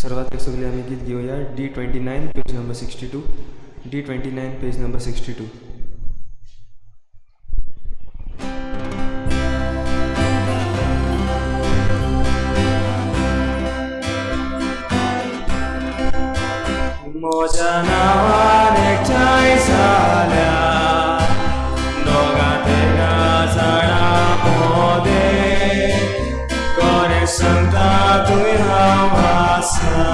सुरवातेक सगळीं आमी गीत घेवया. D 29 page number 62. D 29 page number 62. म्हज्या नांवान एकठांय जाल्या दोगां तेगां जाणां मोदें, कोणें सांगता तुवें हांव आसा.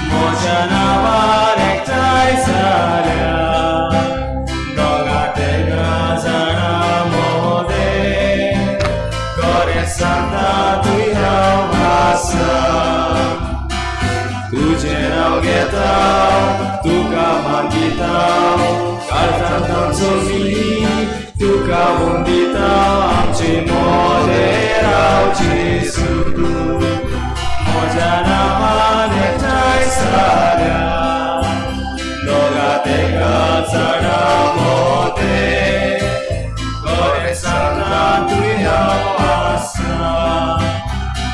म्हज्या नांवान एकठांय जाल्या दोगां तेगां जाणां मोदें, कोणें सांगता तुवें हांव आसा. तुजें नांव घेता, तुका मागिता, काळजांत आमचो मी तुका वंदिता. आमचे मोदें राव जेजू. म्हज्या नांवान एकठांय जाल्या दोगां तेगां जाणां मोदें, कोणें सांगता तुवें हांव आसा.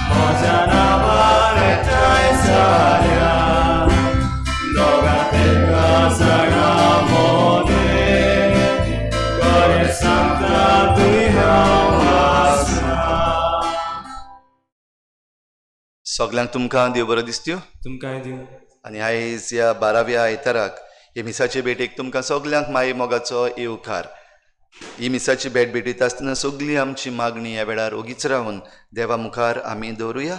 म्हज्या नांवान एकठांय जाल्या दोगां तेगां जाणां मोदें, कोणें सांगता तुवें हांव आसा. सगल्यांक तुमकां देव बरो दिसत्यो. तुमकांय दिवं. आनी आयज ह्या 12व्या आयताराक हे मिसाचे भेटेक तुमकां सगल्यांक माये मोगाचो येवकार. ही मिसाची भेट भेटयता आसतना सगळी आमची मागणी ह्या वेळार ओगीच रावन देवा मुखार आमी दवरुया.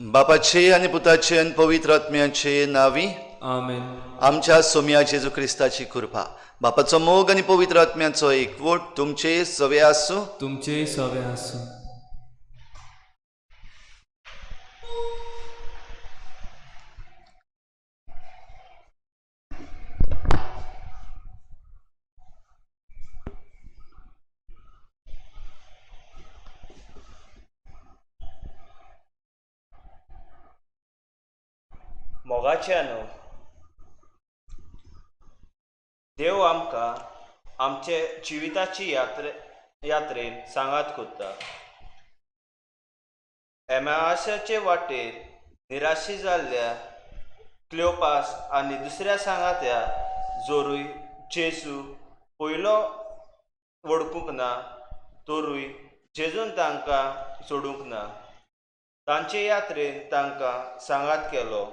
बापाचे आनी पुताचे आनी पवित्र आत्म्याचे नांवी आमेन. आमच्या सोम्या जेजू क्रिस्ताची कृपा, बापाचो मोग आनी पवित्र आत्म्याचो एकवट तुमचे सवे आसूं. तुमचेय सवे आसूं. मोगाच्यानो, देव आमकां आमचे जिविताची यात्रेन सांगात कोत्ता. एमावास्याचे वाटेर निराशी जाल्ल्या क्लियोपास आनी दुसऱ्या सांगात्या जोरूय जेजू पयलो वळखूंक ना, तरूय जेजून तांकां सोडूंक ना. तांचे यात्रेन तांकां सांगात केलो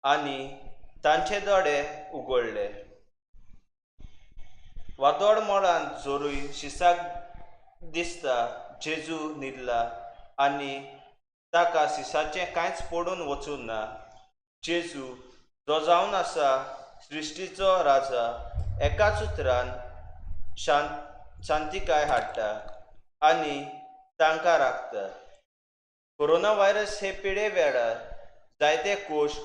आनी तांचे दोळे उगडले. वादोड मोडांत जोरूय शिसाक दिसता जेजू न्हिदला आनी ताका शिसाचें कांयच पडून वचूंक ना. जेजू जो जावन आसा सृश्टीचो राजा एकाच उतरान शांतिकाय हाडटा आनी तांकां राखता. कोरोना व्हायरस हे पिडे वेळार जायते कोश्ट,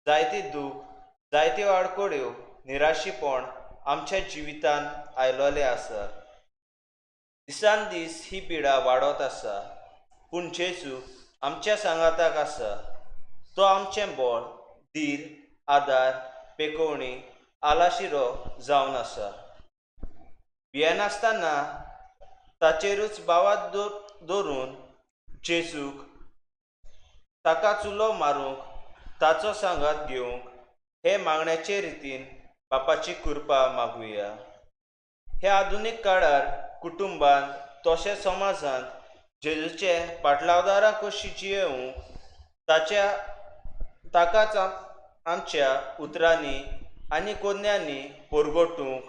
जायती दूख, जायत्यो आडखळ्यो, निराशीपण आमच्या जिवितान आयलोलें आसा. दिसान दीस ही पिडा वाडत आसा, पूण जेजू आमच्या सांगाताक आसा. तो आमचें बळ, धीर, आदार, पेकोवणी, आलाशिरो जावन आसा. भियेनासतना ताचेरूच भावात दवरून जेजूक ताका चुलो मारूंक, ताचो सांगात घेवंक हे मागण्याचे रितीन बापाची कृपा मागुया. हे आधुनीक काळार कुटुंबांत तशें समाजांत जेजूचे पाटलावदारा कशी जियेवंक ताकाच आमच्या उतरांनी आनी कोन्यांनी परगटूंक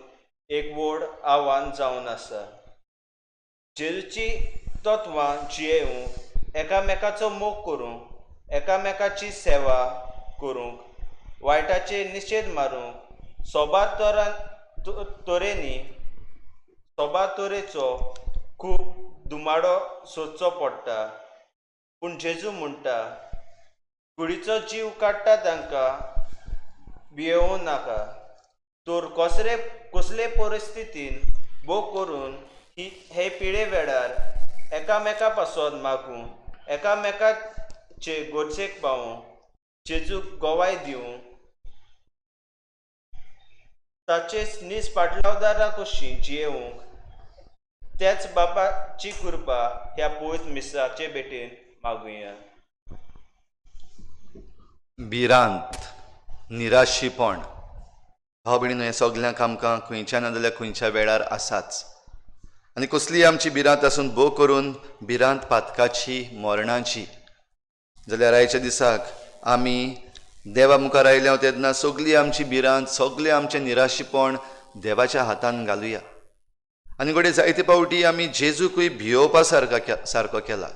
एक व्हड आव्हान जावन आसा. जेजूची तत्वां जियेवंक, एकामेकाचो मोग करूंक, एकामेकाची सेवा करूंक, वायटाचेर निशेध मारूंक, सोबार तरेनी सोबार तरेचो खूब दुमाडो सोदचो पडटा. पूण जेजू म्हणटा, कुडीचो जीव काडटा तांकां भियेवं नाका, तर कसले परिस्थितीन भोग करून हे पिडे वेळार एकामेका पासत मागूं, एकामेकाचे गरजेक पावूं, जेजूक गवाय दिवं. ताचेच नीज पाटलावदारा कशी जियेवंक त्याच बापाची कृपा ह्या पवित्र मिसाचे भेटेन मागुया. भिरांत, निराशीपण, भाव भयणीनो, हें सगल्यांक आमकां खंयच्या ना जाल्यार खंयच्या वेळार आसाच. आनी कसलीय आमची भिरांत आसून, भोव करून भिरांत पातकाची, मरणाची, जाल्यार आयच्या दिसाक आमी देवा मुखार आयल्या तेन्ना सगली आमची भिरांत, सगळें आमचें निराशीपण देवाच्या हातान घालुया. आनी घडये जायते फावटी आमी जेजूकूय भियोवपा सारको केला,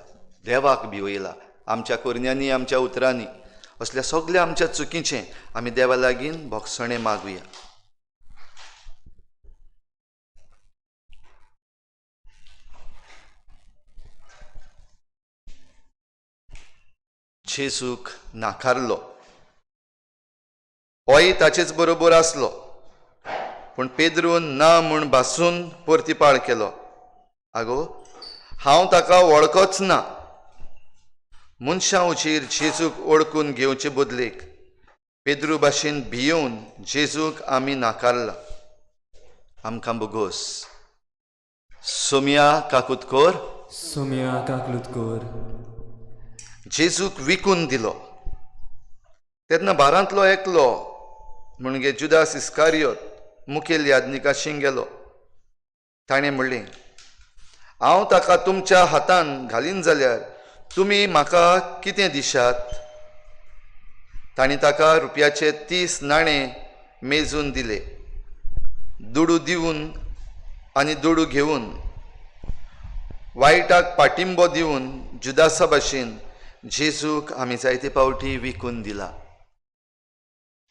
देवाक भिवयला आमच्या करण्यांनी, आमच्या उतरांनी. असल्या सगल्या आमच्या चुकीचें आमी देवा लागीं भोगसणें मागुया. जेजूक नाकारलो, होय ताचेच बरोबर आसलो, पूण पेद्रून ना म्हूण भासून परतीपाळ केलो, आगो हांव ताका वळखच ना. मनशां उचीर जेजूक वळखून घेवचे बदलेक पेद्रू भाशेन भियोवन जेजूक आमी नाकारला. आमकां बोगोस. सोमिया काकूत कोर, सोमिया काकलूत कोर. जेजूक विकून दिलो तेन्ना बारांतलो एकलो म्हणजे जुदास इस्कारियोत मुखेल याज्ञिकाशी गेलो. ताणें म्हणलें, हांव ताका तुमच्या हातान घालीन जाल्यार तुमी म्हाका कितें दिशात? तांणी ताका रुपयाचे 30 नाणे मेजून दिले. दुडू दिवन आनी दुडू घेवन वायटाक पाटिंबो दिवन जुदासा भाशेन जेजूक आमी जायते फावटी विकून दिला.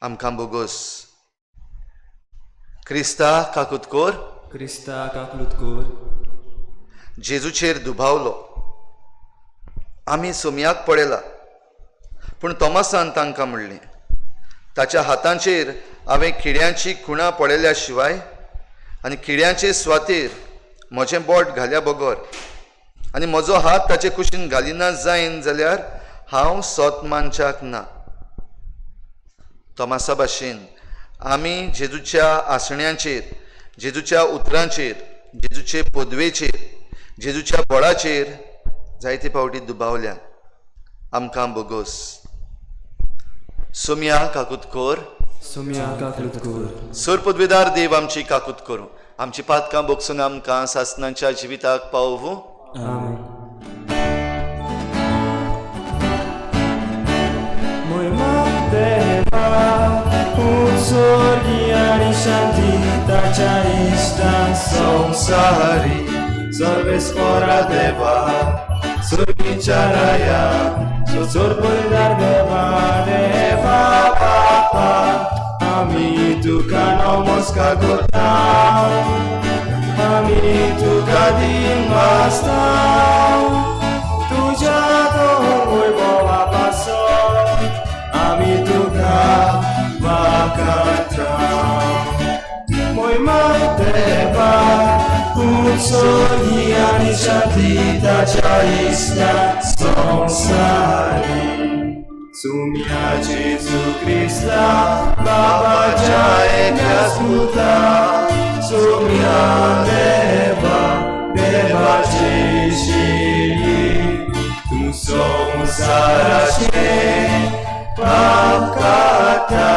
आमकां बोगोस. क्रिस्ता काकूत कोर, क्रिस्ता काकलूत कोर. जेजूचेर दुबावलो. आमी सोमयाक पळयला, पूण तॉमासान तांकां म्हणलें, ताच्या हातांचेर हांवें किड्यांची खुणां पळयल्या शिवाय आनी किड्यांचे स्वातेर म्हजें बोट घाल्या बगर आनी म्हजो हात ताचे कुशीन घालिना जायन जाल्यार हांव सत मानच्याक ना. तॉमासा भाशेन आमी जेजूच्या आसण्याचेर, जेजूच्या उतरांचेर, जेजूचे पदवेचेर, जेजूच्या बळाचेर जायते फावटी दुबावल्या. आमकां बोगोस. सोमया काकूत कोर, सोमया काकलूत कोर. सर पदवेदार देव आमची काकूत करूं, आमची पातकां बोगसून आमकां सासणाच्या जिविताक पावोवूं. आमेन. मोहिमा देवा उत्सर्गी आनी शांती ताच्या इश्टां संवसारी सर्वेस्परा देवा सुर्गीच्या राया सोरपदार देवा देवा बापा आमी तुका नमस्कार करता, आमी तुका दिन वाचता, तुज्या वैभवा पासत आमी तुका वाकाता. मोहिमा देवा उत्सर्गी आनी शांती ताच्या इश्टा संवसारी. सुम्या जेजू क्रिस्ता बाबाच्या एकल्याच पुता, सुम्या देवा देवाची शिरी, तूं संवसाराचें पाप काडटा,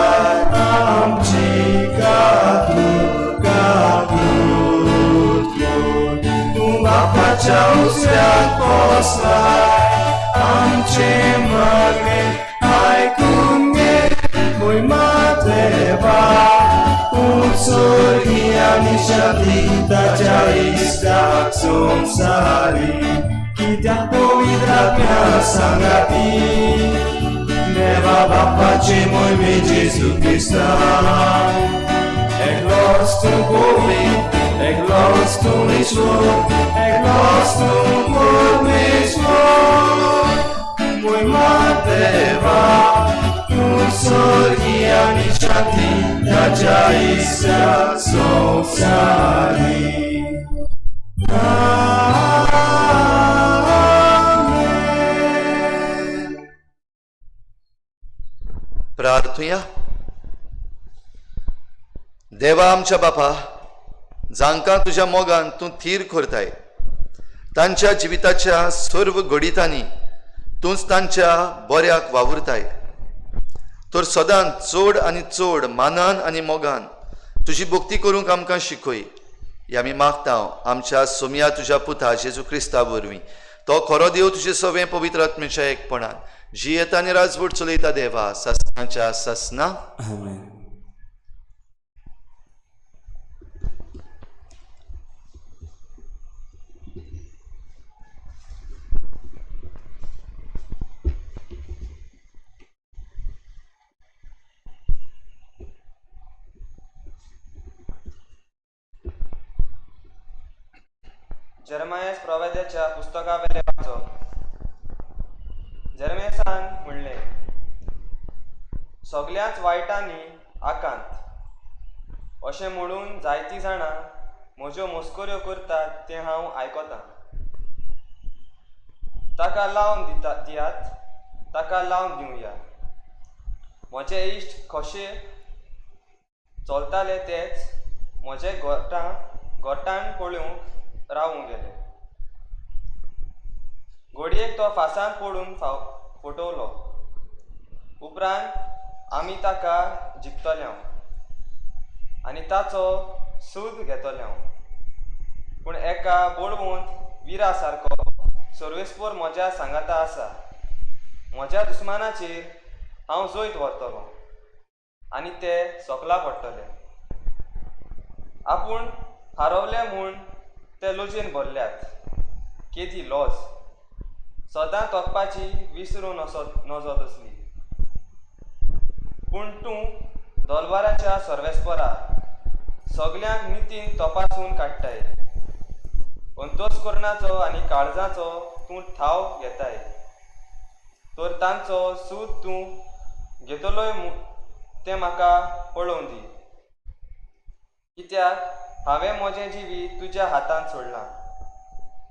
आमची काकूत काकूत कोर. तूं बापाच्या उजव्याक बसलाय, आमचें मागणें आयकून घे. मोहिमा देवा उत्सर्गी आनी शांती ताच्या इश्टाक संवसारी, कित्याक पवित्र आत्म्या सांगाती देवा बापाचे मोहिमे जेजू क्रिस्ता. एकलोच तूं पवित्र, एकलोच तूं ईश्वर, एकलोच तूं परमेश्वर. मोहिमा देवा उत्सर्गी आनी शांती ताच्या इश्टाक संवसारी. आमेन. प्रार्थुया. देवा आमच्या बापा, जांकां तुज्या मोगान तूं थीर करताय तांच्या जिविताच्या सर्व घडितांनी तूंच तांच्या बऱ्याक वावुरताय। तर सदांच चड आनी चड मानान आनी मोगान तुजी भक्ती करूंक आमकां शिकय। ही आमी मागता आमच्या सोमया तुज्या पुता जेजू क्रिस्ता वरवीं। तो खरो देव तुजे सवें पवित्र आत्म्याच्या एकपणान जियेता आनी राजवट चलयता देवा ससनाच्या ससना। आमेन। जेरमायस प्रवाद्याच्या पुस्तकावेलें वाचप। जेरमेसान म्हणलें, सगल्याच वायटांनी आकांत अशें म्हणून जायतीं जाणां म्हज्यो मस्कऱ्यो करतात तें हांव आयकतां। ताका लावन दिता दियात, ताका लावन दिवया। म्हजे इश्ट कशे चलताले तेच म्हजे गोठां गोठान पळोवंक रावूंक गेले। घडयेक तो फांसान पडून फटवलो। उपरांत आमी ताका जिखतले आनी ताचो सूद घेतले। पूण एका बळवंत विरा सारको सर्वेस्पोर म्हज्या सांगाता आसा। म्हज्या दुस्मानाचेर हांव जैत व्हरतलो आनी ते सकला पडटले। आपूण हारवले म्हूण ते लजेन भरल्यात। केदी लॉज सदां तोखपाची विसरूं नजो तसली। पूण तूं दोलवाराच्या सर्वेस्परा सगल्यांक नितीन तपासून काडटाय। अंतस्करणाचो आनी काळजाचो तूं ठाव घेताय। तर तांचो सूद तूं घेतलोय तें म्हाका पळोवं दी। कित्याक हांवें म्हजें जिवीत तुज्या हातांत सोडलां।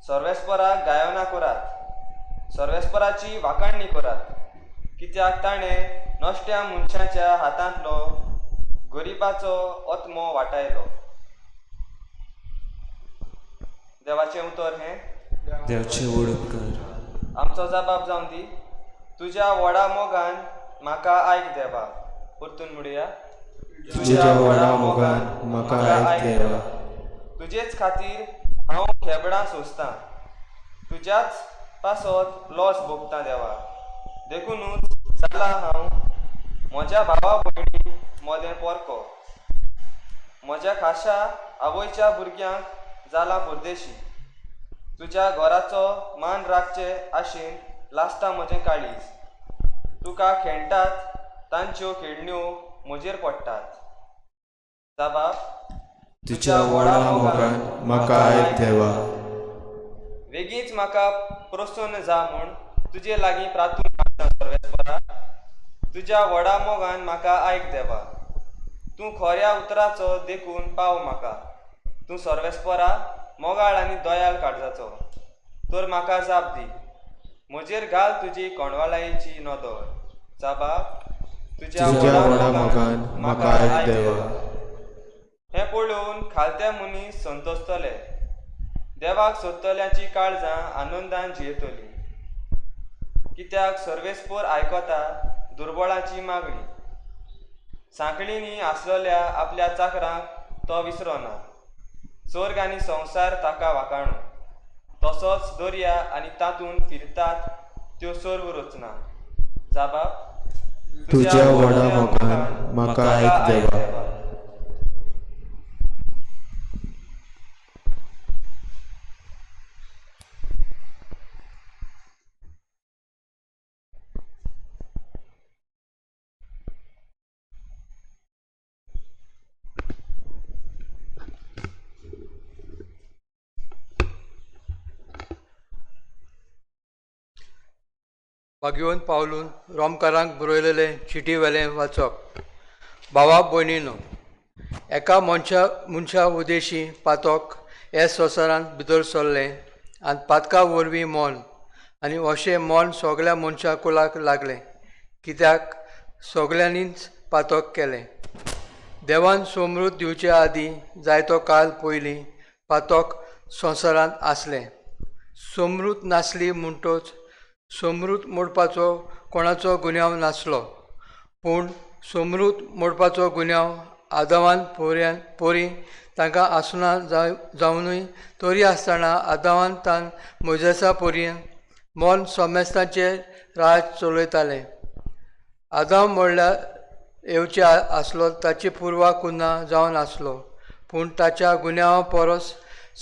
सर्वेस्पराक गायनां करात, सर्वेस्पराची वाखाणणी करात। कित्याक ताणें नश्ट्या मनशाच्या हातांतलो गरिबाचो आत्मो वाटायलो। देवाचें उतर हें। देवाचे व्हड उपकार। आमचो जबाब जावन दी। तुज्या व्हडा मोगान म्हाका आयक देवा। परतून म्हणुया, तुज्या व्हडा मोगान म्हाका आयक देवा। तुजेच खातीर हांव खेबडां सोंसतां, तुज्याच पासत लॉस भोगतां देवा। देखुनूच जाला हांव म्हज्या भावा भयणी मदें पोरको, म्हज्या खाशा आवयच्या भुरग्यांक जाला परदेशी। तुज्या घराचो मान राखचे आशेन लासता म्हजें काळीज। तुका खेळटात तांच्यो खेळण्यो म्हजेर पडटात। जाबाब, तुज्या व्हडा मोगान म्हाका आयक देवा। वेगींच म्हाका प्रसन्न जा म्हूण तुजे लागीं प्रार्थना मागता सर्वेस्परा। तुज्या व्हडा मोगान म्हाका आयक देवा। तूं खऱ्या उतराचो देखून पाव म्हाका। तूं सर्वेस्परा मोगाळ आनी दयाळ काळजाचो, तर म्हाका जाप दी। म्हजेर घाल तुजी कोंडवाळायेची नदर। जाबाब, तुज्या व्हडा मोगान म्हाका आयक देवा। हें पळोवन खालते मनीस संतोसतले, देवाक सोदतल्यांची काळजां आनंदान जियेतली। कित्याक सर्वेस्पोर आयकता दुर्बळाची मागणी, सांखळींनी आसलेल्या आपल्या चाकरांक तो विसरना। स्वर्ग आनी संवसार ताका वाखाणू, तसोच दर्या आनी तातूंत फिरतात त्यो सर्व रचना। जाबाब, तुज्या व्हडा मोगान म्हाका आयक देवा। भाग्यवंत पावलून रोमकारांक बरयलेले चिटी वेलें वाचप। भावा भयणीनो, एका मनशा उदेशी पातक हे संवसारांत भितर सरलें आनी पातका वरवीं मन आनी अशें मन सगल्या मनशा कुलाक लागलें, कित्याक सगल्यांनीच पातक केलें। देवान सोमृत दिवचे आदीं जायतो काल पयलीं पातोक संवसारांत आसलें. सोमृत नासली म्हणटच सोमृत मोडपाचो कोणाचो गुन्यांव नासलो, पूण सोमृत मोडपाचो गुन्यांव आदावान पोरी तांकां आसना जावनूय तरी आसतना आदावान तान मोजेसा पोरयेन मन सोमेस्तांचें राज चलयतालें. आदाव म्हणल्यार येवचे आसलो ताची पुर्वा कुन्ना जावन आसलो, पूण ताच्या गुन्यांवा परस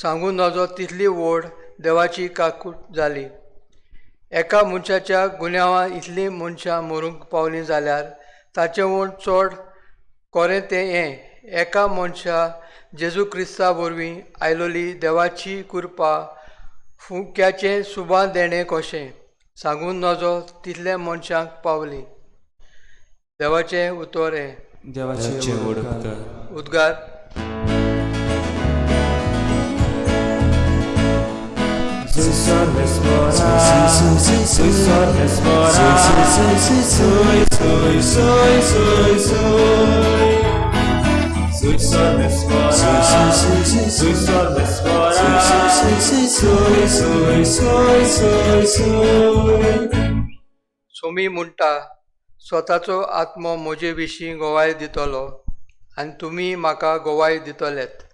सांगूं नजो तितली व्हड देवाची काकूट जाली. एका मनशाच्या गुन्यांवा इतलीं मनशां मरूंक पावलीं जाल्यार ताचें वण चड कोरें तें हें, एका मनशा जेजू क्रिस्ता वरवीं आयलोली देवाची कृपा फुक्याचें सुबा देणें कशें सांगूं नजो तितल्या मनशांक पावली. देवाचें उतर हें. देवाचे व्हड उपकार. उद्गार. सोमी म्हणटा, स्वताचो आत्मो म्हजे विशीं गवाय दितलो आनी तुमी म्हाका गवाय दितलेत.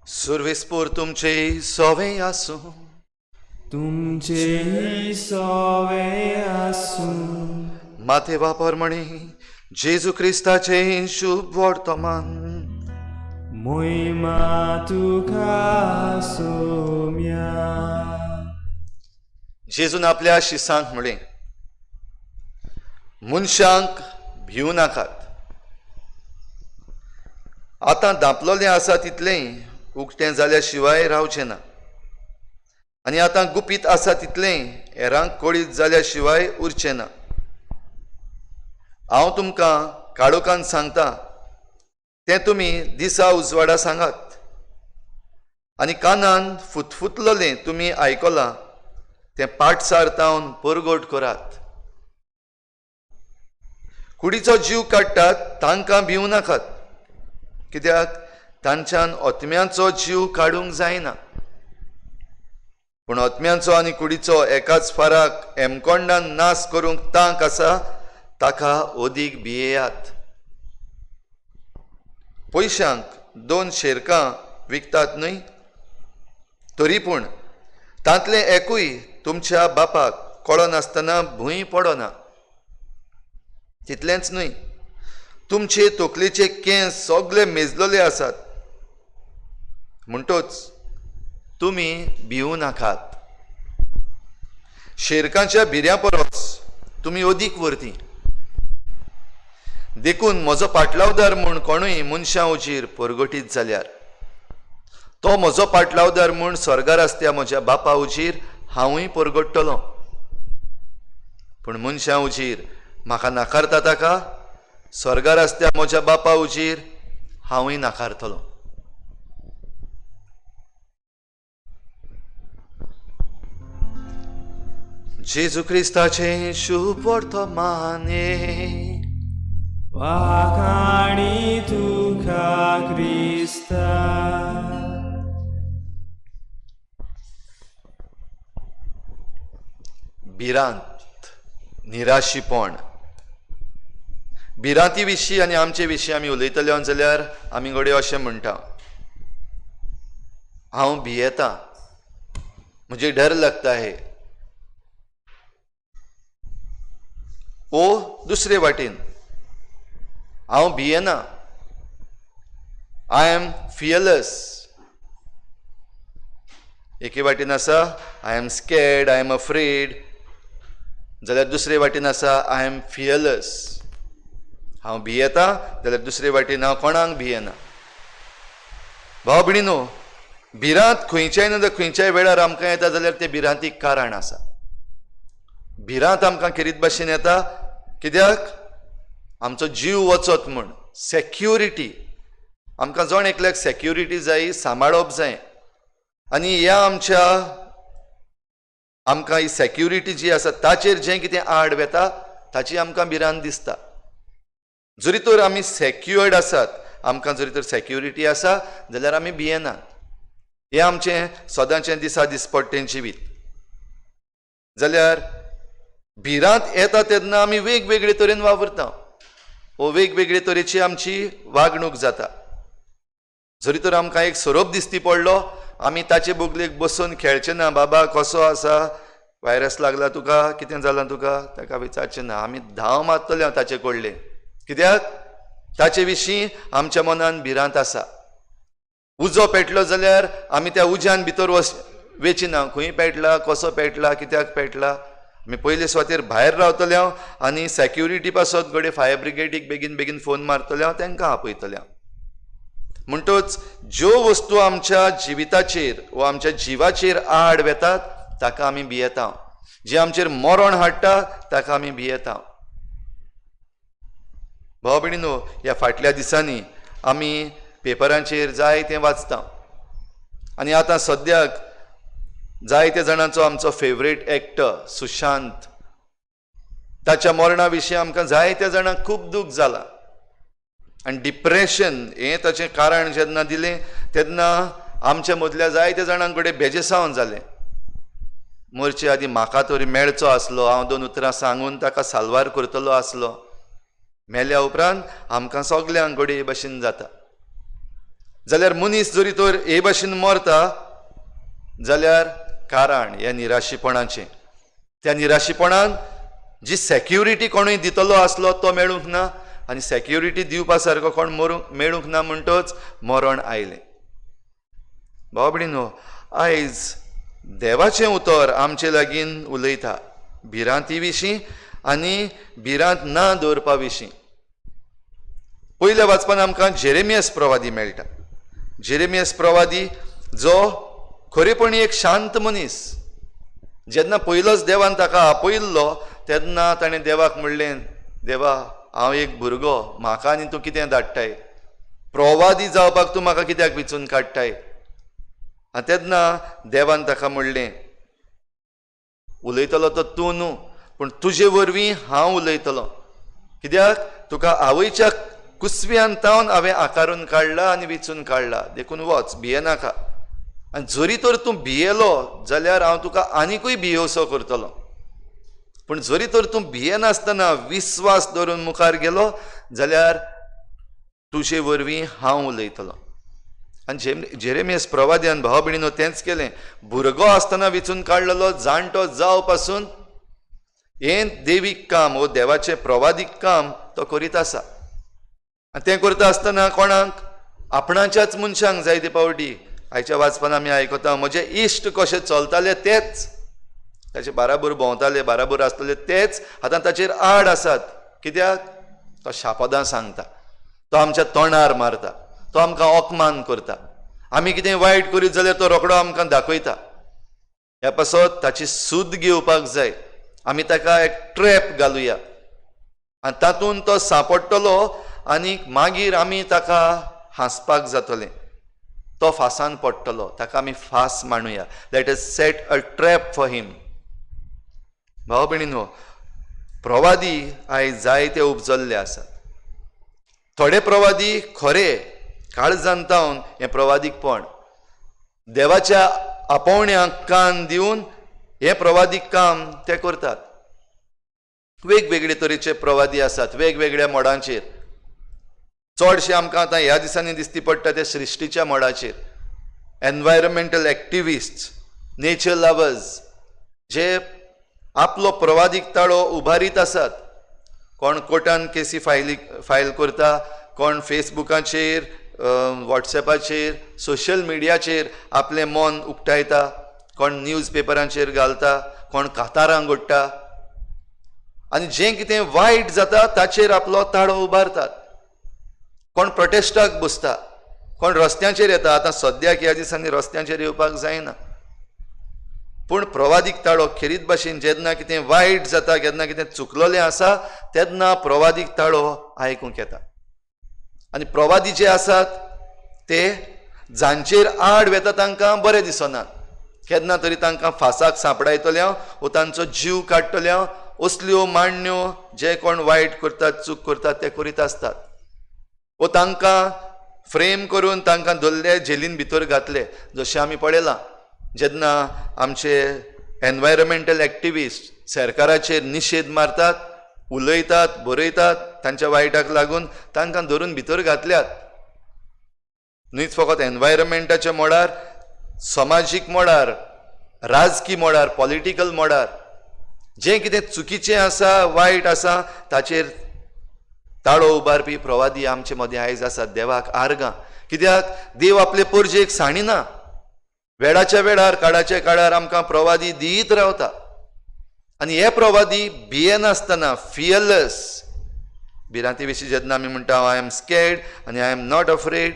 सुर्वेस्पोर तुमचे सोवे आसूं, तुमचे सोवे आसूं. माथे वापर म्हणी जेजू क्रिस्ताचे शुभ वर्तमान. मोहिमा तुका सोम्या. जेजून आपल्या शिसांक म्हळें, मनशांक भिवू नाकात. आतां धांपलोलें आसा तितलें उक्तें जाल्या शिवाय रावचें ना, आनी आतां गुपीत आसा तितलें हेरांक कळीत जाल्या शिवाय उरचें ना. हांव तुमकां काळोखान सांगता तें तुमी दिसा उजवाडा सांगात, आनी कानान फुतफुतलोलें तुमी आयकलां तें पाटसार तावन परगट करात. कुडीचो जीव काडटात तांकां भिवू नाकात, कित्याक तांच्यान ओतम्यांचो जीव काडूंक जायना, पूण ओतम्यांचो आनी कुडीचो एकाच फाराक एमकोंडान नाश करूंक तांक आसा ताका ओदीक भियेयात. पयशांक 2 शेरकां विकतात न्हय, तरी पूण तांतलें एकूय तुमच्या बापाक कळनासतना भूंय पडना. तितलेंच न्हय, तुमचे तकलेचे केंस सगळे मेजलेले आसात. म्हणटोच तुमी भिवू नाकात. शेरकांच्या भिऱ्यां परस तुमी अदीक व्हरती. देखून म्हजो पाटलावदार म्हूण कोणूय मनशां उजीर परगटीत जाल्यार तो म्हजो पाटलावदार म्हूण स्वर्गार आसत्या म्हज्या बापा उजीर हांवूय परगट्टलो. पूण मनशां उजीर म्हाका नाकारता ताका स्वर्गार आसत्या म्हज्या बापा उजीर हांवूय नाकारतलो. जेजू क्रिस्ताचें शुभ वर्तमान. वाखाणी तुका क्रिस्ता. भिरांत, निराशीपण. भिरांती विशीं आनी आमचे विशीं आमी उलयतले जाल्यार आमी घडये अशें म्हणटा, हांव भियेता, म्हजे डर लागता हे. ओ दुसरे वाटेन हांव भियेना, I am fearless. एके वाटेन आसा I am scared, I am afraid, जाल्यार दुसरे वाटेन आसा I am fearless, हांव भियेता जाल्यार दुसरे वाटेन हांव कोणाक भियेना. भाव भयणीनो, भिरांत खंयच्याय ना खंयच्याय वेळार आमकां येता जाल्यार ते भिरांतीक कारण आसा. भिरांत आमकां खेरीत भाशेन येता कित्याक? आमचो जीव वचत म्हूण. सेक्युरिटी, आमकां जण एकल्याक सेक्युरिटी जाय, सांबाळप जाय. आनी ह्या आमच्या आमकां ही सेक्युरिटी जी आसा ताचेर जें कितें आड वेता ताची आमकां भिरांत दिसता. जरी तर आमी सेक्युअर्ड आसात, आमकां जरी तर सेक्युरिटी आसा जाल्यार आमी भियेनात. हें आमचें सदांचें दिसा दिसपट्टें जिवीत. जाल्यार भिरांत येता तेन्ना आमी वेगवेगळे तरेन वावुरता वो वेगवेगळे तरेची आमची वागणूक जाता. जरी तर आमकां एक सोरोप दिसती पडलो, आमी ताचे बोगलेक बसून खेळचें ना, बाबा कसो आसा, वायरस लागला तुका, कितें जालां तुका, ताका विचारचें ना. आमी धांव मारतले ताचे कडले, कित्याक ताचे विशीं आमच्या मनान भिरांत आसा. उजो पेटलो जाल्यार आमी त्या उज्यान भितर वेची ना, खंय पेटला, कसो पेटला, कित्याक पेटला. आमी पयले सुवातेर भायर रावतले हांव आनी सेक्युरिटी पासत घडये फायर ब्रिगेडीक बेगीन बेगीन फोन मारतले हांव, तांकां आपयतले हांव. म्हणटच ज्यो वस्तू आमच्या जिविताचेर वा आमच्या जिवाचेर आड वेतात ताका आमी भियेता, जे आमचेर मरण हाडटा ताका आमी भियेता. भाव भयणीनो, ह्या फाटल्या दिसांनी आमी पेपरांचेर जायतें वाचता आनी आतां सद्याक जायते जाणांचो आमचो फेवरेट एक्टर सुशांत, ताच्या मरणा विशीं आमकां जायत्या जाणांक खूब दूख जालां. आनी डिप्रेशन हें ताचें कारण जेन्ना दिलें तेन्ना आमच्या मदल्या जायत्या जाणां कडेन बेजेसावन जालें. मरचे आदीं म्हाका तरी मेळचो आसलो, हांव दोन उतरां सांगून ताका साल्वार करतलो आसलो. मेल्या उपरांत आमकां सगल्यांक घडये हे भाशेन जाता. जाल्यार मनीस जरी तर हे भाशेन मरता जाल्यार कारण ह्या निराशीपणाचें. त्या निराशीपणान जी सेक्युरिटी कोणूय दितलो आसलो तो मेळूंक ना आनी सेक्युरिटी दिवपा सारको कोण मरूंक मेळूंक ना म्हणटच मरण आयलें. भाव भयणीनो, आयज देवाचें उतर आमचे लागीं उलयता भिरांती विशीं आनी भिरांत ना दवरपा विशीं. पयल्या वाचपान आमकां जेरेमियस प्रवादी मेळटा. जेरेमियस प्रवादी जो खरेपणी एक शांत मनीस, जेन्ना पयलोच देवान ताका आपयल्लो तेन्ना ताणें देवाक म्हणलें, देवा हांव एक भुरगो, म्हाका आनी तूं कितें धाडटाय, प्रवादी जावपाक तूं म्हाका कित्याक विचून काडटाय? आनी तेन्ना देवान ताका म्हणलें, उलयतलो तो तूं न्हू, पूण तुजे वरवीं हांव उलयतलो, कित्याक तुका आवयच्या कुसव्यान तावन हांवें आकारून काडला आनी विचून काडला, देखून वच, भियेनाका. आनी जरी तर तूं भियेलो जाल्यार हांव तुका आनिकूय भियोसो करतलो, पूण जरी तर तूं भियेनासतना विस्वास दवरून मुखार गेलो जाल्यार तुजे वरवीं हांव उलयतलो. आनी जेरेमियस प्रवाद्यान भाव भयणीनो तेंच केलें. भुरगो आसतना विचून काडलेलो, जाणटो जाव पासून हें देवीक काम वो देवाचें प्रवादीक काम तो करीत आसा. आनी तें करता आसतना कोणाक, आपणाच्याच मनशांक जायते पावटी आयच्या वाचपान आमी आयकता, म्हजे इश्ट कशे चलताले तेच, ताचे बाराबर भोंवताले, बाराबर आसतले तेच आतां ताचेर आड आसात. कित्याक? तो शापदां सांगता, तो आमच्या तोंडार मारता, तो आमकां अपमान करता, आमी कितें वायट करीत जाल्यार तो रोकडो आमकां दाखयता. ह्या पासत ताची सूद घेवपाक जाय. आमी ताका एक ट्रॅप घालुया आनी तातूंत तो सांपडटलो आनी मागीर आमी ताका हांसपाक जातलें, तो फासान पडटलो, ताका आमी fast मांडुया. Let us set a trap for him. भाव भयणीनो, प्रवादी आयज जायते उपजल्ले आसात. थोडे प्रवादी खरे काळजान तावन हें प्रवादीकपण देवाच्या आपोवण्याक कान दिवन हें प्रवादीक काम ते करतात. वेगवेगळे तरेचे प्रवादी आसात वेगवेगळ्या मोडांचेर. चडशे आमकां आतां ह्या दिसांनी दिसती पडटा ते सृश्टीच्या मोडाचेर. एनवायरमेंटल एक्टिविस्ट, नेचर लवर्स जे आपलो प्रवादीक ताळो उबारीत आसात. कोण कोर्टान केसी फायल करता, कोण फेसबुकाचेर, वॉट्सएपाचेर, सोशल मिडियाचेर आपलें मन उक्तायता, कोण न्यूज पेपरांचेर घालता, कोण कातारां घडटा. आनी जें कितें वायट जाता ताचेर आपलो ताळो उबारतात. कोण प्रोटेस्टाक बसता, कोण रस्त्यांचेर येता. आतां सद्याक ह्या दिसांनी रस्त्यांचेर येवपाक जायना, पूण प्रवादीक ताळो खेरीत भाशेन जेन्ना कितें वायट जाता, केन्ना कितें चुकलोलें आसा तेन्ना प्रवादीक ताळो आयकूंक येता. आनी प्रवादी जे आसात ते जांचेर आड वेता तांकां बरें दिसनात, केन्ना तरी तांकां फासाक सांपडायतले हांव वो तांचो जीव काडटले हांव, असल्यो मांडण्यो जे कोण वायट करतात, चूक करतात ते करीत आसतात. वो तांकां फ्रेम करून तांकां धरले, जेलीन भितर घातले. जशें आमी पळयलां जेन्ना आमचे एनवायरमेंटल एक्टिविस्ट सरकाराचेर निशेध मारतात, उलयतात, बरयतात, तांच्या वायटाक लागून तांकां धरून भितर घातल्यात. न्हूच फकत एनवायरमेंटाच्या मोडार, समाजीक मोडार, राजकी मोडार, पॉलिटिकल मोडार जें कितें चुकीचें आसा, वायट आसा ताचेर ताळो उबारपी प्रवादी आमचे मदीं आयज आसात. देवाक आर्गां, कित्याक देव आपले परजेक सांडिना, वेळाच्या वेळार, काळाच्या काळार आमकां प्रवादी दीत रावता. आनी हे प्रवादी भियेनासतना, फियरलेस, भिरांती विशीं जेन्ना आमी म्हणटा I am scared आनी I am not afraid,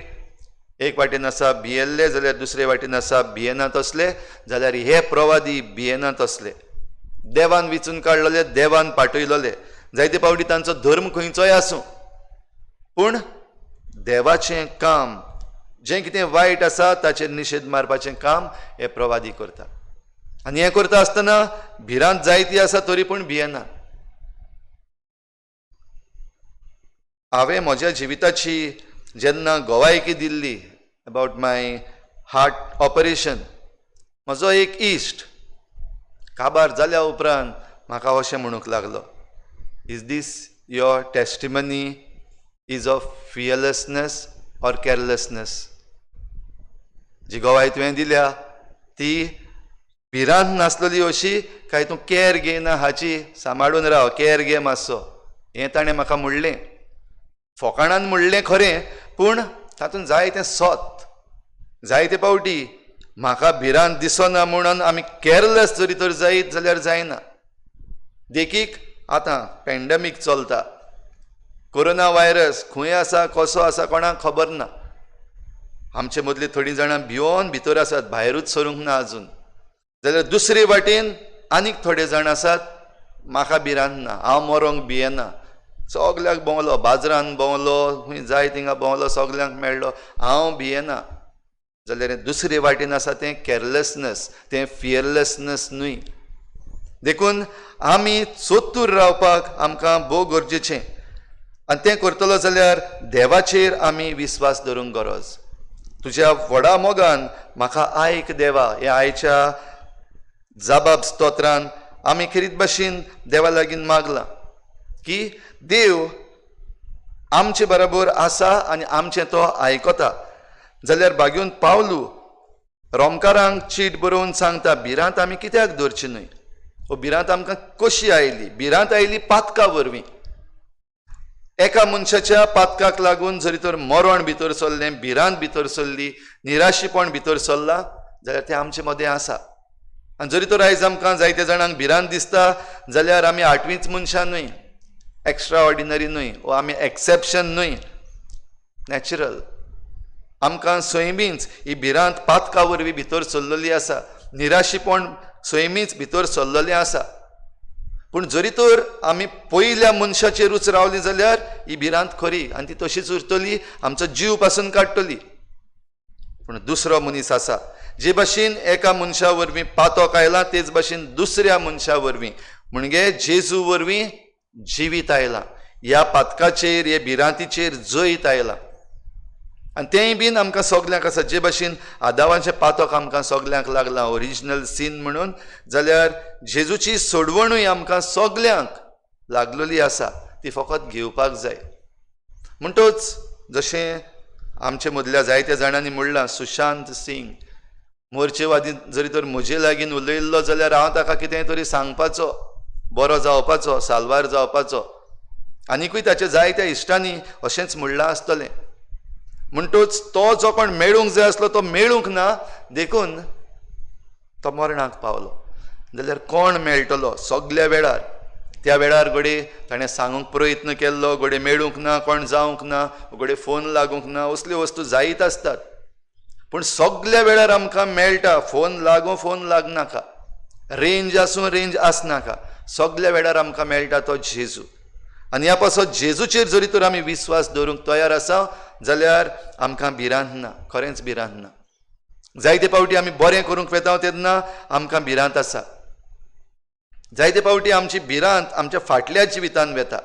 एक वाटेन आसा भियेल्ले जाल्यार दुसरे वाटेन आसा भियेना तसले, जाल्यार हे प्रवादी भियेना तसले, देवान विचून काडलेले, देवान पाठयलोले. जायते फावटी तांचो धर्म खंयचोय आसूं, पूण देवाचें काम जें कितें वायट आसा ताचेर निशेध मारपाचें काम हे प्रवादी करता. आनी हें करता आसतना भिरांत जायती आसा तरी पूण भियेना. हांवें म्हज्या जिविताची जेन्ना गवायकी दिल्ली अबावट my heart operation, म्हजो एक इश्ट काबार जाल्या उपरांत म्हाका अशें म्हणूंक लागलो, is this your testimony is of fearlessness or carelessness? जी गवाय तुवें दिल्या ती भिरांत नासलेली अशी काय तूं कॅर घेयना हाची, सांबाळून राव, कॅर घे मातसो, हें ताणें म्हाका म्हणलें. फोकाणान म्हणलें खरें, पूण तातूंत जायतें सत. जायते फावटी म्हाका भिरांत दिसना म्हणून आमी कॅरलेस जरी तर जायत जाल्यार जायना. देखीक आतां पॅन्डेमीक चलता, कोरोना व्हायरस खंय आसा, कसो आसा कोणाक खबर ना. आमचे मदली थोडीं जाणां भियोन भितर आसात, भायरूच सरूंक ना आजून. जाल्यार दुसरे वाटेन आनीक थोडे जाण आसात, म्हाका भिरांत ना, हांव मरोंक भियेना, सगल्याक भोंवलो, बाजारान भोंवलो, खंय जाय थिंगा भोंवलो, सगल्यांक मेळ्ळो, हांव भियेना. जाल्यार दुसरे वाटेन आसा तें कॅरलेसनेस, तें फियरलेसनेस न्हय. देखून आमी चतूर रावपाक आमकां भोव गरजेचें, आनी तें करतलो जाल्यार देवाचेर आमी विस्वास दवरूंक गरज. तुज्या व्हडा मोगान म्हाका आयक देवा, ह्या आयच्या जाबाब स्तोत्रान आमी खेरीत भाशेन देवा लागीं मागलां की देव आमचे बरोबर आसा आनी आमचें तो आयकता. जाल्यार बागेवन पावलू रोमकारांक चीट बरोवन सांगता, भिरांत आमी कित्याक दवरची न्हय, वो भिरांत आमकां कशी आयली? भिरांत आयली पातका वरवीं. एका मनशाच्या पातकाक लागून जरी तर मरण भितर सरलें, भिरांत भितर सरली, निराशीपण भितर सरलां, जाल्यार तें आमचे मदें आसा. आनी जरी तर आयज आमकां जायते जाणांक भिरांत दिसता जाल्यार आमी आठवींच मनशां न्हय, एक्स्ट्रा ऑर्डिनरी न्हय, वो आमी एक्सेप्शन न्हय, नॅचरल. आमकां सैमीच ही भिरांत पातका वरवीं भितर सरलेली आसा, निराशीपण सैमीच भितर सरलेलें आसा. पूण जरी तर आमी पयल्या मनशाचेरूच रावली जाल्यार ही भिरांत खरी आनी ती तशीच उरतली, आमचो जीव पासून काडटली. पूण दुसरो मनीस आसा, जे भाशेन एका मनशा वरवीं पातक आयलां तेच भाशेन दुसऱ्या मनशा वरवीं म्हणजे जेजू वरवीं जिवीत आयलां, ह्या पातकाचेर, हे भिरांतीचेर जैत आयलां. आनी तेंय बीन आमकां सगल्यांक आसा. जे भाशेन आदावाचें पातक आमकां सगल्यांक लागलां ओरिजिनल सीन म्हणून, जाल्यार जेजूची सोडवणूय आमकां सगल्यांक लागलेली आसा, ती फकत घेवपाक जाय. म्हणटच जशें आमचे मदल्या जायत्या जाणांनी म्हणलां, सुशांत सिंग मोर्चेवादी जरी तर म्हजे लागीं उलयल्लो जाल्यार हांव ताका कितें तरी सांगपाचो, बरो जावपाचो, साल्वार जावपाचो. आनिकूय ताच्या जायत्या इश्टांनी अशेंच म्हणलां आसतलें. म्हणटच तो जो कोण मेळूंक जाय आसलो तो मेळूंक ना, देखून तो मरणाक पावलो. जाल्यार कोण मेळटलो सगल्या वेळार? त्या वेळार घडये ताणें सांगूंक प्रयत्न केल्लो, घडये मेळूंक ना, कोण जावंक ना, घडये फोन लागूंक ना, असल्यो वस्तू जायत आसतात. पूण सगल्या वेळार आमकां मेळटा, फोन लागूं फोन लागनाका, रेंज आसूं रेंज आसनाका, सगल्या वेळार आमकां मेळटा तो जेजू. आनी ह्या पासत जेजूचेर जरी तर आमी विस्वास दवरूंक तयार आसा जाल्यार आमकां भिरांत ना, खरेंच भिरांत ना. जायते फावटी आमी बरें करूंक वेता तेन्ना आमकां भिरांत आसा. जायते फावटी आमची भिरांत आमच्या फाटल्या जिवितान वेता.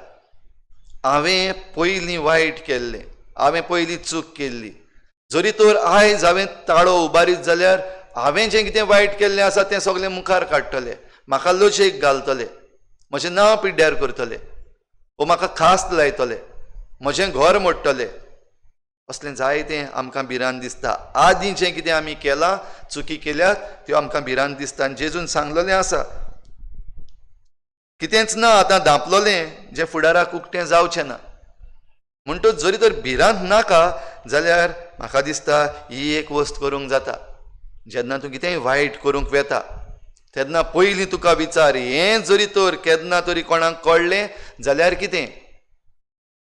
हांवें पयलीं वायट केल्लें, हांवें पयलीं चूक केल्ली, जरी तर आयज हांवें ताळो उबारीत जाल्यार हांवें जें कितें वायट केल्लें आसा तें सगळें मुखार काडटले, म्हाका लजेक घालतले, म्हजें नांव पिड्ड्यार करतले, वो म्हाका खास्त लायतले, म्हजें घर मोडटले. असलें जायतें आमकां भिरांत दिसता. आदीं जें कितें आमी केलां, चुकी केल्यात त्यो आमकां भिरांत दिसता. आनी जेजून सांगलेलें आसा, कितेंच ना आतां धांपलोलें जें फुडाराक उक्तें जावचें ना. म्हणटच जरी तर भिरांत नाका जाल्यार म्हाका दिसता ही एक वस्त करूंक जाता. जेन्ना तूं कितेंय वायट करूंक वेता तेन्ना पयलीं तुका विचार, हें जरी तर केन्ना तरी कोणाक कळ्ळें जाल्यार कितें,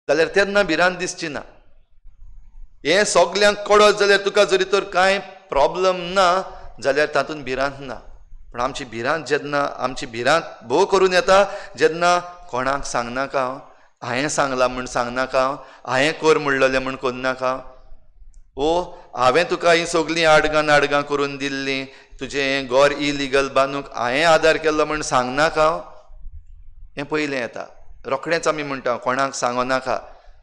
जाल्यार तेन्ना भिरांत दिसची ना. हें सगल्यांक कळत जाल्यार तुका जरी तर कांय प्रॉब्लम ना जाल्यार तातूंत भिरांत ना. पूण आमची भिरांत जेन्ना, आमची भिरांत भोव करून येता जेन्ना कोणाक सांगनाका, हांवें सांगलां म्हूण सांगनाका, हांवें कर म्हणलेलें म्हूण करनाका, ओ हांवें तुका हीं सगळीं आडगां नाडगां करून दिल्लीं, तुजें हें घर इलिगल बांदूंक हांवें आदार केल्लो म्हूण सांगनाका, हें पयलें येता. रोखडेंच आमी म्हणटा कोणाक सांगो नाका,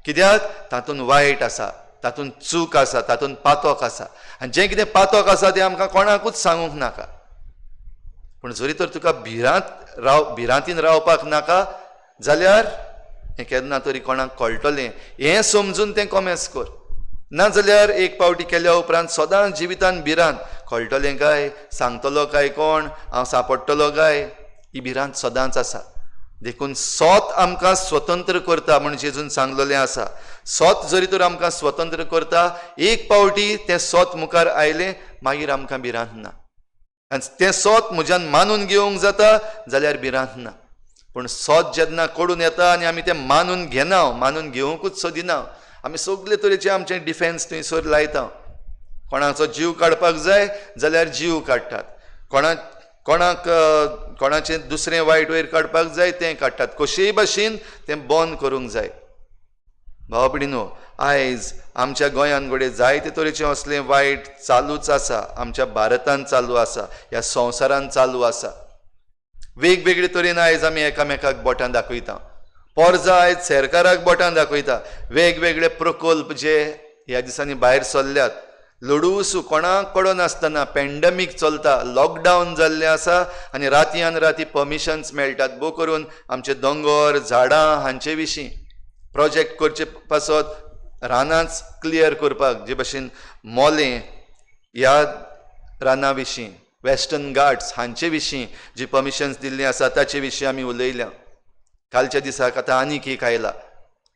कित्याक तातूंत वायट आसा, तातूंत चूक आसा, तातूंत पातोक आसा, आनी जें कितें पातोक आसा तें आमकां कोणाकूच सांगूंक नाका. पूण जरी तर तुका भिरांतीन रावपाक नाका जाल्यार हें केन्ना तरी कोणाक कळटलें हें समजून तें कोमेस कर. ना जाल्यार एक पावटी केल्या उपरांत सदांच जिवितान भिरांत, कळटलें काय, सांगतलो काय कोण, हांव सांपडटलो काय, ही भिरांत सदांच आसा. देखून सोत आमकां स्वतंत्र करता म्हूण जेजून सांगलेलें आसा. सोत जरी तर आमकां स्वतंत्र करता, एक पावटी तें सोत मुखार आयलें मागीर आमकां भिरांत ना. आनी तें सोत म्हज्यान मानून घेवंक जाता जाल्यार भिरांत ना. पूण सोत जेन्ना कडून येता आनी आमी तें मानून घेना, मानून घेवंकूच सोदिना, आमी सगळे तरेचे आमचे डिफेन्स थंयसर लायता. कोणाचो जीव काडपाक जाय जाल्यार जीव काडटात, कोणाक कोणाचें दुसरें वायट वयर काडपाक जाय तें काडटात, कशेय भाशेन तें बंद करूंक जाय. भाव भयणीनो, आयज आमच्या गोंयांत घडये जायते तरेचें असलें वायट चालूच आसा, आमच्या भारतांत चालू आसा, ह्या संवसारांत चालू आसा. वेगवेगळे तरेन आयज आमी एकामेकाक बोटां दाखयता. पोरजा आयज सरकाराक बोटां दाखयता. वेगवेगळे प्रकल्प जे ह्या दिसांनी भायर सरल्यात, लडूसू कोणाक कळनासतना पॅन्डमीक चलता, लॉकडावन जाल्लें आसा आनी रातयान राती पर्मिशन्स मेळटात भोव करून आमचे दोंगर झाडां हांचे विशीं प्रोजेक्ट करचे पासत रानांच क्लियर करपाक, जे भशेन मोलें ह्या राना विशीं, वेस्टर्न घाट्स हांचे विशीं जी पर्मिशन्स दिल्लीं आसा ताचे विशीं आमी उलयल्या. कालच्या दिसाक आतां आनीक एक आयला,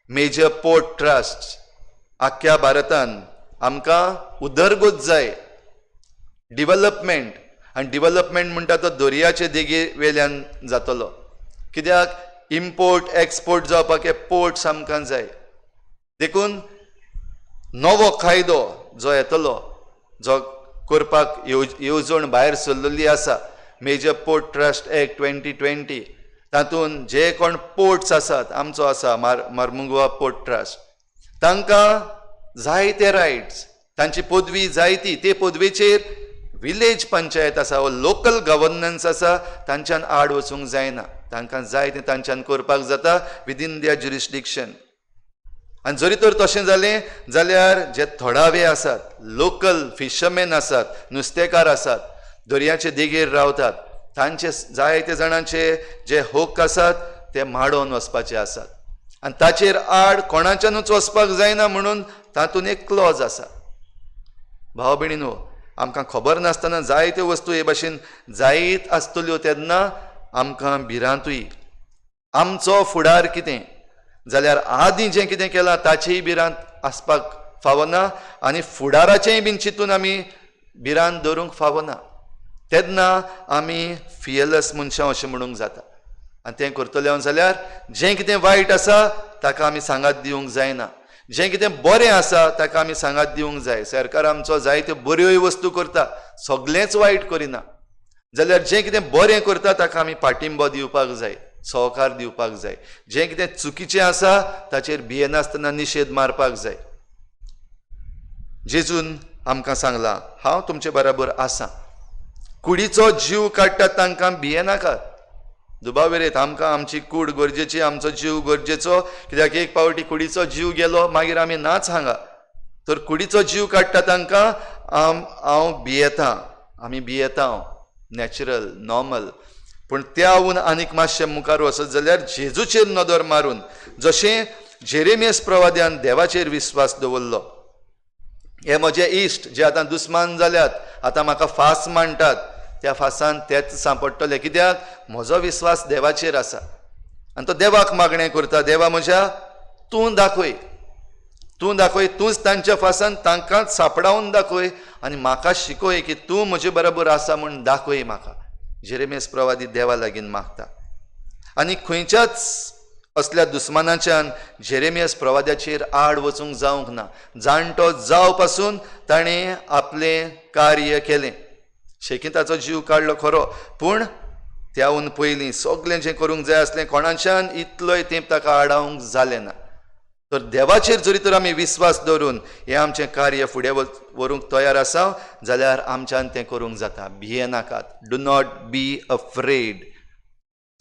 मेजर पोर्ट ट्रस्ट. आख्ख्या भारतान आमकां उदरगत जाय, डिवलपमेंट, आनी डिवलपमेंट म्हणटा तो दर्याचे देगे वेल्यान जातलो. कित्याक इम्पोर्ट एक्सपोर्ट जावपाक हे पोर्ट्स आमकां जाय. देखून नवो कायदो जो येतलो, जो करपाक येवजण भायर सरलेली आसा, मेजर पोर्ट ट्रस्ट एक्ट 2020, तातूंत जे कोण पोर्ट्स आसात, आमचो आसा मार्मुगोवा पोर्ट ट्रस्ट, तांकां जायते रायट्स, तांची पदवी जायती, ते पदवेचेर विलेज पंचायत आसा वो लोकल गवर्नन्स आसा, तांच्यान आड वचूंक जायना, तांकां जाय तें तांच्यान करपाक जाता विदीन their jurisdiction. आनी जरी तर तशें जालें जाल्यार जे थळावे आसात, लोकल फिशरमॅन आसात, नुस्तेकार आसात, दर्याचे देगेर रावतात, तांचे जायते जाणांचे जे हक्क आसात ते माडोवन वचपाचे आसात आनी ताचेर आड कोणाच्यानूच वचपाक जायना म्हणून तातूंत एक क्लॉज आसा. भाव भयणीनो, आमकां खबर नासतना जायत्यो वस्तू हे भाशेन जायत आसतल्यो तेन्ना आमकां भिरांतूय. आमचो फुडार कितें जाल्यार आदीं जें कितें केलां ताचीय भिरांत आसपाक फावना आनी फुडाराचेंय बीन चिंतून आमी भिरांत दवरूंक फावना. तेन्ना आमी फियरलेस मनशां अशें म्हणूंक जाता. आनी तें करतले हांव जाल्यार जें कितें वायट आसा ताका आमी सांगात दिवंक जायना, जें कितें बरें आसा ताका आमी सांगात दिवंक जाय. सरकार आमचो जायत्यो बऱ्योय वस्तू करता, सगळेंच वायट करिना, जाल्यार जें कितें बरें करता ताका आमी पाठिंबो दिवपाक जाय, सहकार दिवपाक जाय. जें कितें चुकीचें आसा ताचेर भियेनासतना निशेध मारपाक जाय. जेजून आमकां सांगलां, हांव तुमचे बराबर आसा. कुडीचो जीव काडटात तांकां भियेनाकात. दुबावेरेत आमकां आमची कूड गरजेची, आमचो जीव गरजेचो, कित्याक एक पावटी कुडीचो जीव गेलो मागीर आमी नाच हांगा. तर कुडीचो जीव काडटा तांकां हांव भियेतां, आमी भियेता, नॅचरल नॉर्मल. पूण त्याहून आनीक मातशें मुखार वचत जाल्यार जेजूचेर नदर मारून, जशें जेरेमियस प्रवाद्यान देवाचेर विस्वास दवरलो, हे म्हजे इश्ट जे आतां दुस्मान जाल्यात, आतां म्हाका फास मांडटात, त्या फासान तेच सांपडटले, कित्याक म्हजो विस्वास देवाचेर आसा. आनी तो देवाक मागणें करता, देवा म्हज्या तूं दाखय, तूं दाखय, तूंच तांच्या फासान तांकांच सांपडावन दाखय आनी म्हाका शिकय की तूं म्हजे बरोबर आसा म्हूण दाखय म्हाका. जेरेमियस प्रवादी देवा लागीं मागता. आनी खंयच्याच असल्या दुस्मानाच्यान जेरेमियस प्रवाद्याचेर आड वचूंक जावंक ना. जाणटो जाव पासून ताणें आपलें कार्य केलें. शेकी ताचो जीव काडलो खरो, पूण त्याहून पयलीं सगळें जें करूंक जाय आसलें कोणाच्यान इतलोय तेंप ताका आडावंक जालें ना. तर देवाचेर जरी तर आमी विस्वास दवरून हें आमचें कार्य फुडें व्हरूंक तयार आसा जाल्यार आमच्यान तें करूंक जाता. भियेनाकात, do not be afraid.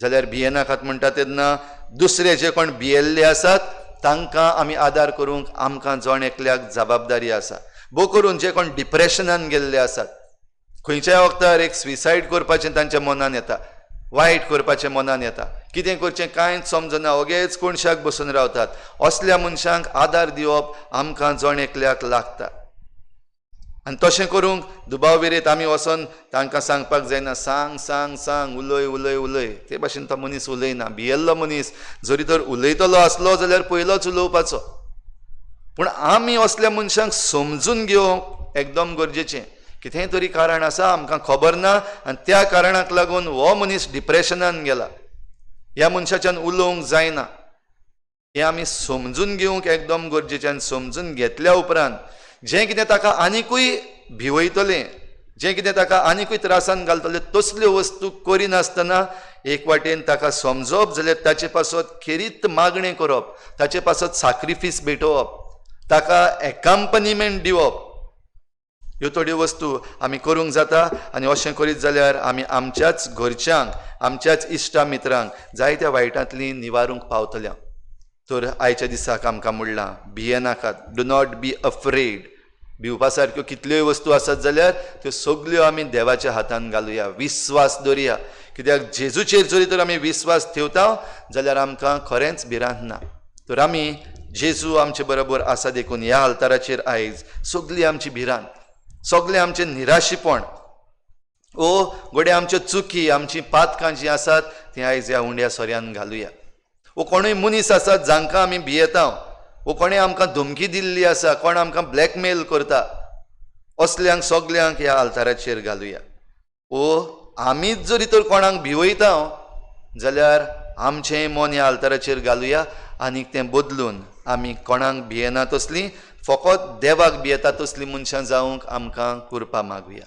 जाल्यार भियेनाकात म्हणटा तेन्ना दुसरे जे कोण भियेल्ले आसात तांकां आमी आदार करूंक आमकां जण एकल्याक जबाबदारी आसा. भोव करून जे कोण डिप्रेशनान गेल्ले आसात, खंयच्याय वखदार एक सुसायड करपाचें तांच्या मनान येता, वायट करपाचें मनान येता, कितें करचें कांयच समजना, ओगेच कोणशाक बसून रावतात. असल्या मनशांक आदार दिवप आमकां जण एकल्याक लागता. आनी तशें करूंक दुबाव विरेत आमी वचोन तांकां सांगपाक जायना, सांग सांग सांग, उलय उलय उलय. ते भाशेन तो मनीस उलयना. भियेल्लो मनीस जरी तर उलयतलो आसलो जाल्यार पयलोच उलोवपाचो. पूण आमी असल्या मनशांक समजून घेवंक एकदम गरजेचें. कितेंय तरी कारण आसा, आमकां खबर ना, आनी त्या कारणाक लागून हो मनीस डिप्रेशनान गेला, ह्या मनशाच्यान उलोवंक जायना. हें आमी समजून घेवंक एकदम गरजेचें. आनी समजून घेतल्या उपरांत जें कितें ताका आनिकूय भिवयतलें, जें कितें ताका आनिकूय त्रासान घालतलें, तसल्यो वस्तू करिनासतना एक वाटेन ताका समजप, जाल्यार ताचे पासत खेरीत मागणें करप, ताचे पासत साक्रिफीस भेटोवप, ताका एकाम्पनिमेंट दिवप, ह्यो थोड्यो वस्तू आमी करूंक जाता. आनी अशें करीत जाल्यार आमी आमच्याच घरच्यांक, आमच्याच इश्टा मित्रांक जायत्या वायटांतली निवारूंक पावतल्या. तर आयच्या दिसाक आमकां म्हणलां, भियेनाकात, do not be afraid. भिवपा सारक्यो कितल्योय वस्तू आसात जाल्यार त्यो सगल्यो आमी देवाच्या हातान घालुया, विस्वास दवरुया. कित्याक जेजूचेर जरी तर आमी विस्वास ठेवता जाल्यार आमकां खरेंच भिरांत ना. तर आमी जेजू आमचे बरोबर आसा देखून ह्या आल्ताराचेर आयज सगली आमची भिरांत, सगळें आमचें निराशीपण, ओ घडये आमच्यो चुकी, आमची पातकां जीं आसात तीं आयज ह्या उंड्या सोऱ्यान घालुया. वो कोणूय मनीस आसात जांकां आमी भियेता, वो कोणें आमकां धमकी दिल्ली आसा, कोण आमकां ब्लॅकमेल करता, असल्यांक सगल्यांक ह्या आल्ताराचेर घालुया. वो आमीच जरी तर कोणाक भिवयता जाल्यार आमचें मन ह्या आल्ताराचेर घालुया आनी तें बदलून आमी कोणाक भियेना तसलीं, फकत देवाक भियेता तसलीं मनशां जावंक आमकां कृपा मागुया.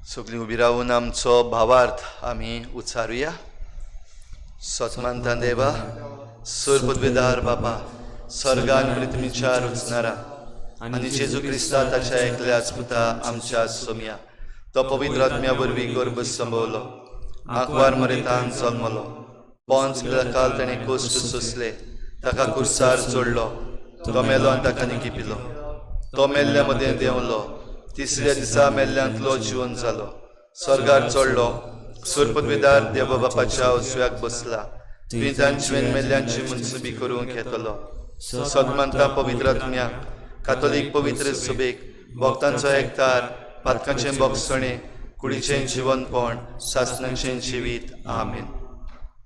सगळीं उबी रावून आमचो भावार्थ आमी उच्चारुया. सतमानता देवा, सरपदवेदार बापा, स्वर्गान पृथ्वीच्या रुचणारा आनी जेजू क्रिस्ता ताच्या एकल्याच पुता आमच्या सोमया, तो पवित्र आत्म्या वरवीं गर्भ संभवलो, आंकवार मरेतान जल्मलो, पोंच काल ताणें कोश्ट सोंसले, ताका कुर्सार चडलो, तो मेलो आनी ताका निकिपिलो, तो मेल्ल्या मदें देंवलो, तिसऱ्या दिसा मेल्ल्यांतलो जिवन जालो, स्वर्गार चडलो, सरपदवेदार देवा बापाच्या उजव्याक बसला, तुवें मेल्ल्यांची मनसुबी करूंक येतलो. सदमानता पवित्र आत्म्या, कातोलीक पवित्र सभेक, भक्तांचो एकतार, पातकांचें बोगसणें, कुडीचें जिवनपण, सासणाचें जिवीत. आमेन.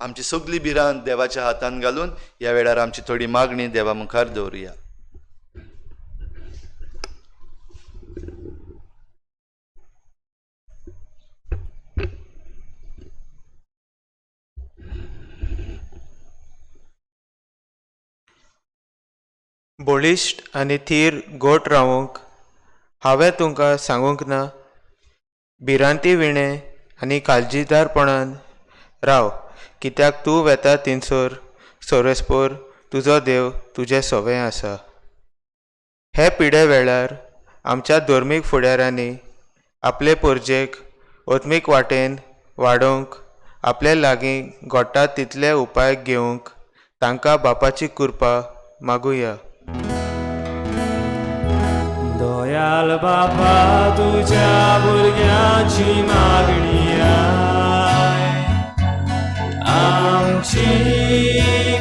आमची सगली भिरांत देवाच्या हातान घालून ह्या वेळार आमची थोडी मागणी देवा मुखार दवरुया. बळिश्ट आनी थीर गोट रावूंक हांवें तुमकां सांगूंक ना. भिरांती विणें आनी काळजीदारपणान राव, कित्याक तूं वेता थिंगसर सोरेस्पोर तुजो देव तुजें सोवें आसा. हे पिडे वेळार आमच्या धर्मीक फुडाऱ्यांनी आपले पोरजेक आत्मीक वाटेन वाडोवंक आपले लागीं घडटा तितले उपाय घेवंक तांकां बापाची कृपा मागुया. दयाल बापा तुज्या भुरग्यांची मागणी आय, आमची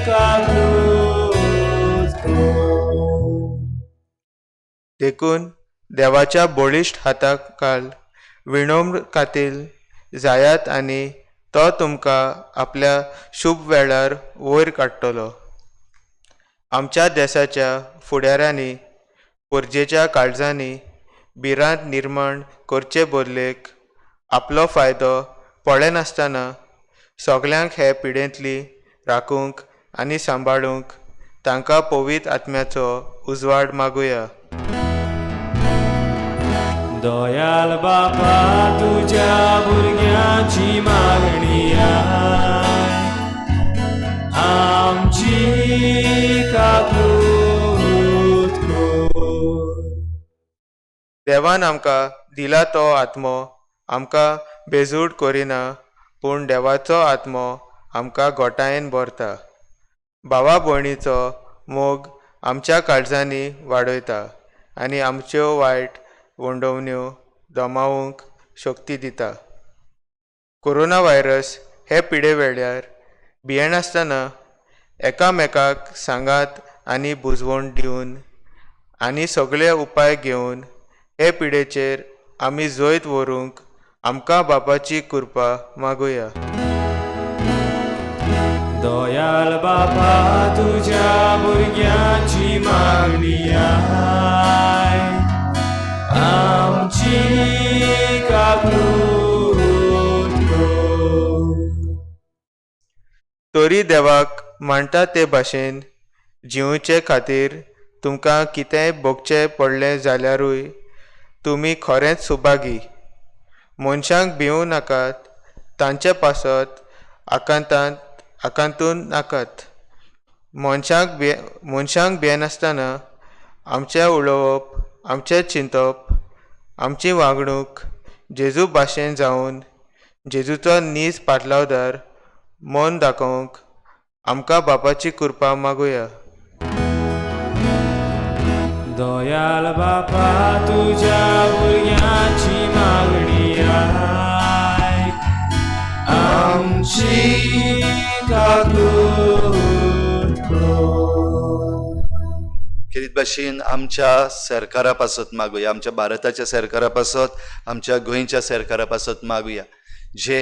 काकूत कर. देखून देवाच्या बळिश्ट हाताखाल विनम्र कातील जायात आनी तो तुमकां आपल्या शुभ वेळार वयर काडटलो. आमच्या देसाच्या फुडाऱ्यांनी परजेच्या काळजांनी भिरांत निर्माण करचे बदलेक आपलो फायदो पळयनासतना सगल्यांक हे पिडेंतली राखूंक आनी सांबाळूंक तांकां पवित्र आत्म्याचो उजवाड मागुया. दयाल बापा तुज्या भुरग्यांची मागणी आय, आमची काकूत कर. देवान आमकां दिला तो आत्मो आमकां बेजूड करिना, पूण देवाचो आत्मो आमकां घोटायेन भरता. भावा भयणीचो मोग आमच्या काळजांनी वाडयता आनी आमच्यो वायट वंडोवण्यो दमावूंक शक्ती दिता. कोरोना व्हायरस हे पिडे वेळार भियेनासतना एकामेकाक सांगात आनी बुजवण दिवन आनी सगळे उपाय घेवन हे पिडेचेर आमी जैत व्हरूंक आमकां बापाची कृपा मागुया. दयाल बापा तुज्या भुरग्यांची मागणी आय, आमची काकूत कर. तरी देवाक मानता ते भाशेन जिवचे खातीर तुमकां कितेंय भोगचें पडलें जाल्यारूय तुमी खरेंच सुभागी. मनशांक भिवूं नाकात, तांचे पासत आकांतून नाकात. मनशांक भियेनासतना आमचें उलोवप, आमचें चिंतप, आमची वागणूक जेजू भाशेन जावन जेजूचो नीज पाटलावदार मन दाखोवंक आमकां बापाची कृपा मागुया. दयाल बापा तुज्या भुरग्यांची मागणी आय, आमची काकूत कर. खेरीत भाशेन आमच्या सरकारा पासत मागुया, आमच्या भारताच्या सरकारा पासत, आमच्या गोंयच्या सरकारा पासत मागुया, जे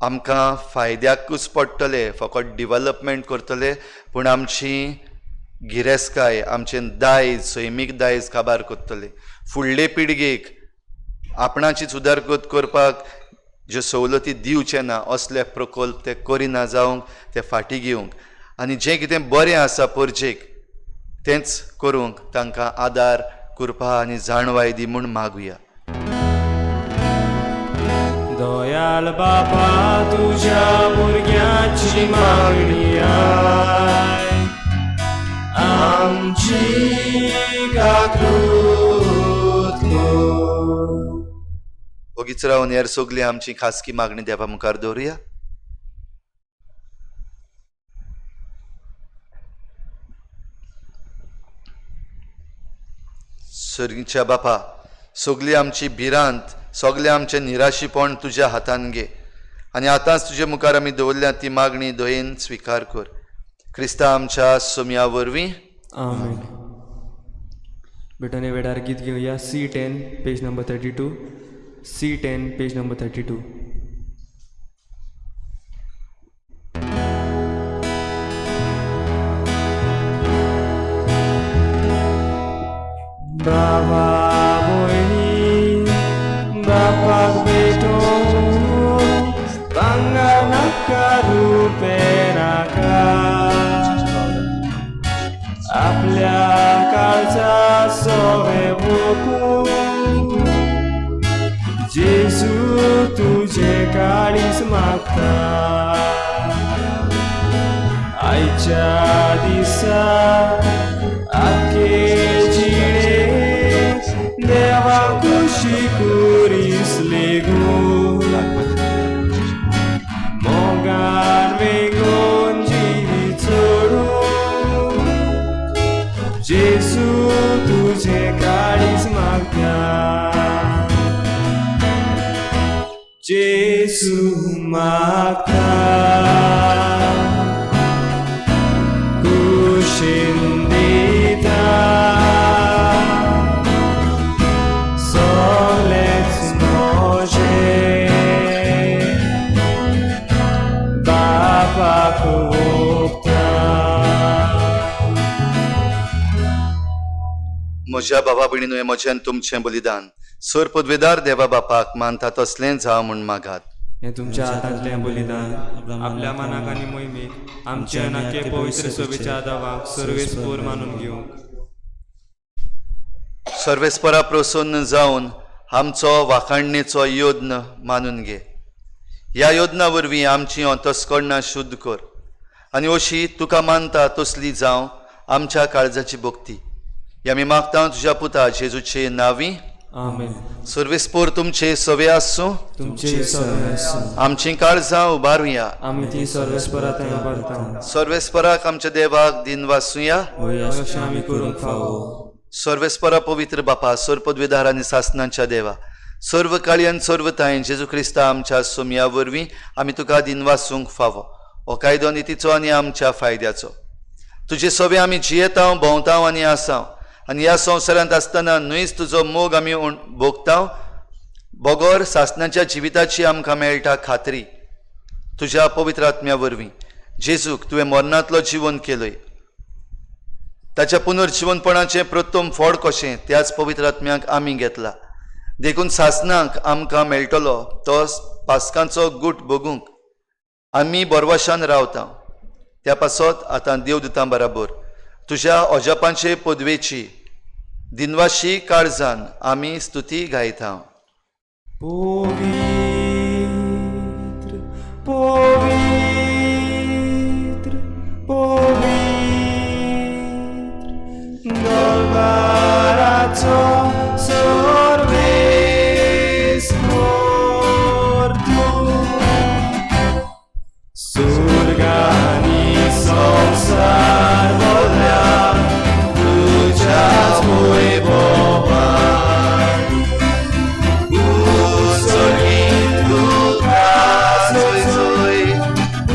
आमकां फायद्याकूच पडटले, फकत डिवलपमेंट करतले, पूण आमची गिरेस्तकाय, आमचें दायज, सैमीक दायज काबार करतले. फुडले पिळगेक आपणाचीच उदरगत करपाक ज्यो सवलती दिवचे ना असले प्रकल्प ते करिना जावंक, ते फाटीं घेवंक आनी जें कितें बरें आसा परजेक तेंच करूंक तांकां आदार, कृपा आनी जाणवाय दी म्हूण मागुया. दयाल बापा तुज्या भुरग्यांची मागणी आय, आमची काकूत कर. ओगीच रावन हेर सगली आमची खासगी मागणी देवा मुखार दवरुया. सर्गीच्या बापा, सगली आमची भिरांत, सगळें आमचें निराशीपण तुज्या हातान घे आनी आतांच तुजे मुखार आमी दवरल्या ती मागणी दयेन स्विकार कर. क्रिस्ता आमच्या सोम्या वरवीं. आमेन. ब्रिटने वेळार गीत घेवया C10 page number 32. C10, page number 32. बाबा भयणी बापाक भेटो भांगर नाका रुपे नाका आपल्या काळजा सोवे भोगून जेजू तुझे काळीज मागता आयच्या दिसा आखे जिणे देवा खुशी कुरीस लेगून मोगान वेगून जिवीत सोडून जेजू तुझे काळीज मागता जेजू मागता कुशीन दिता सगळेंच म्हजें बापाक ओंपता. म्हज्या बाबा भयणीनो, हें म्हजें आनी तुमचें बलिदान सर पदवेदार देवा बापाक मानता तसलें जावं म्हूण मागात. हें तुमच्या हातांतलें बलिदान आपल्या मनाक आनी मोहिमेक आमचे नाके पवित्र सभेच्या दावाक सर्वेस्पोर मानून घेवंक. सर्वेस्परा प्रसन्न जावन आमचो वाखाणणेचो यत्न मानून घे. ह्या यत्ना वरवीं आमची अंतस्करणां शुद्ध कर आनी अशी तुका मानता तसली जावं आमच्या काळजाची भक्ती. ही आमी मागता तुज्या पुता जेजूचे नांवी. आमेन. सर्वेस्पोर तुमचे सवे आसूं. तुमचे सवे आसूं. आमची काळजां उबारुया. आमी ती सर्वेस्परा थंय उबारता. सर्वेस्पराक आमच्या देवाक दिनवासुया. हय, अशें आमी करूंक फावो. सर्वेस्परा पवित्र बापा, सर्व पदवीधार आनी सासनांच्या देवा, सर्व काळी आनी सर्व तायन जेजू क्रिस्ता आमच्या सोमया वरवीं आमी तुका दिनवासूंक फावो. हो कायदो नितीचो आनी आमच्या फायद्याचो. तुजे सवे आमी जियेतांव, भोंवतांव आनी आसांव आनी ह्या संवसारांत आसतना न्हयच तुजो मोग आमी भोगतांव. बगर सासनाच्या जिविताची आमकां मेळटा खात्री तुज्या पवित्र आत्म्या वरवीं. जेजूक तुवें मरणांतलो जिवन केलय, ताच्या पुनर्जिवनपणाचें प्रथम फळ कशें त्याच पवित्र आत्म्याक आमी घेतला. देखून सासनाक आमकां मेळटलो तो पास्कांचो गूट भोगूंक आमी बरवाशान रावता. त्या पासत आतां देवदूतां बराबर तुज्या अजापांचे पदवेची दिनवाशी काळजान आमी स्तुती गायता. पवित्र पवित्र पवित्र दरबाराचो सर्वेस्पोर तूं सुर्ग आनी संवसार भरल्या तुज्याच वैभवान. उत्सर्गीत तुका जोय जोय,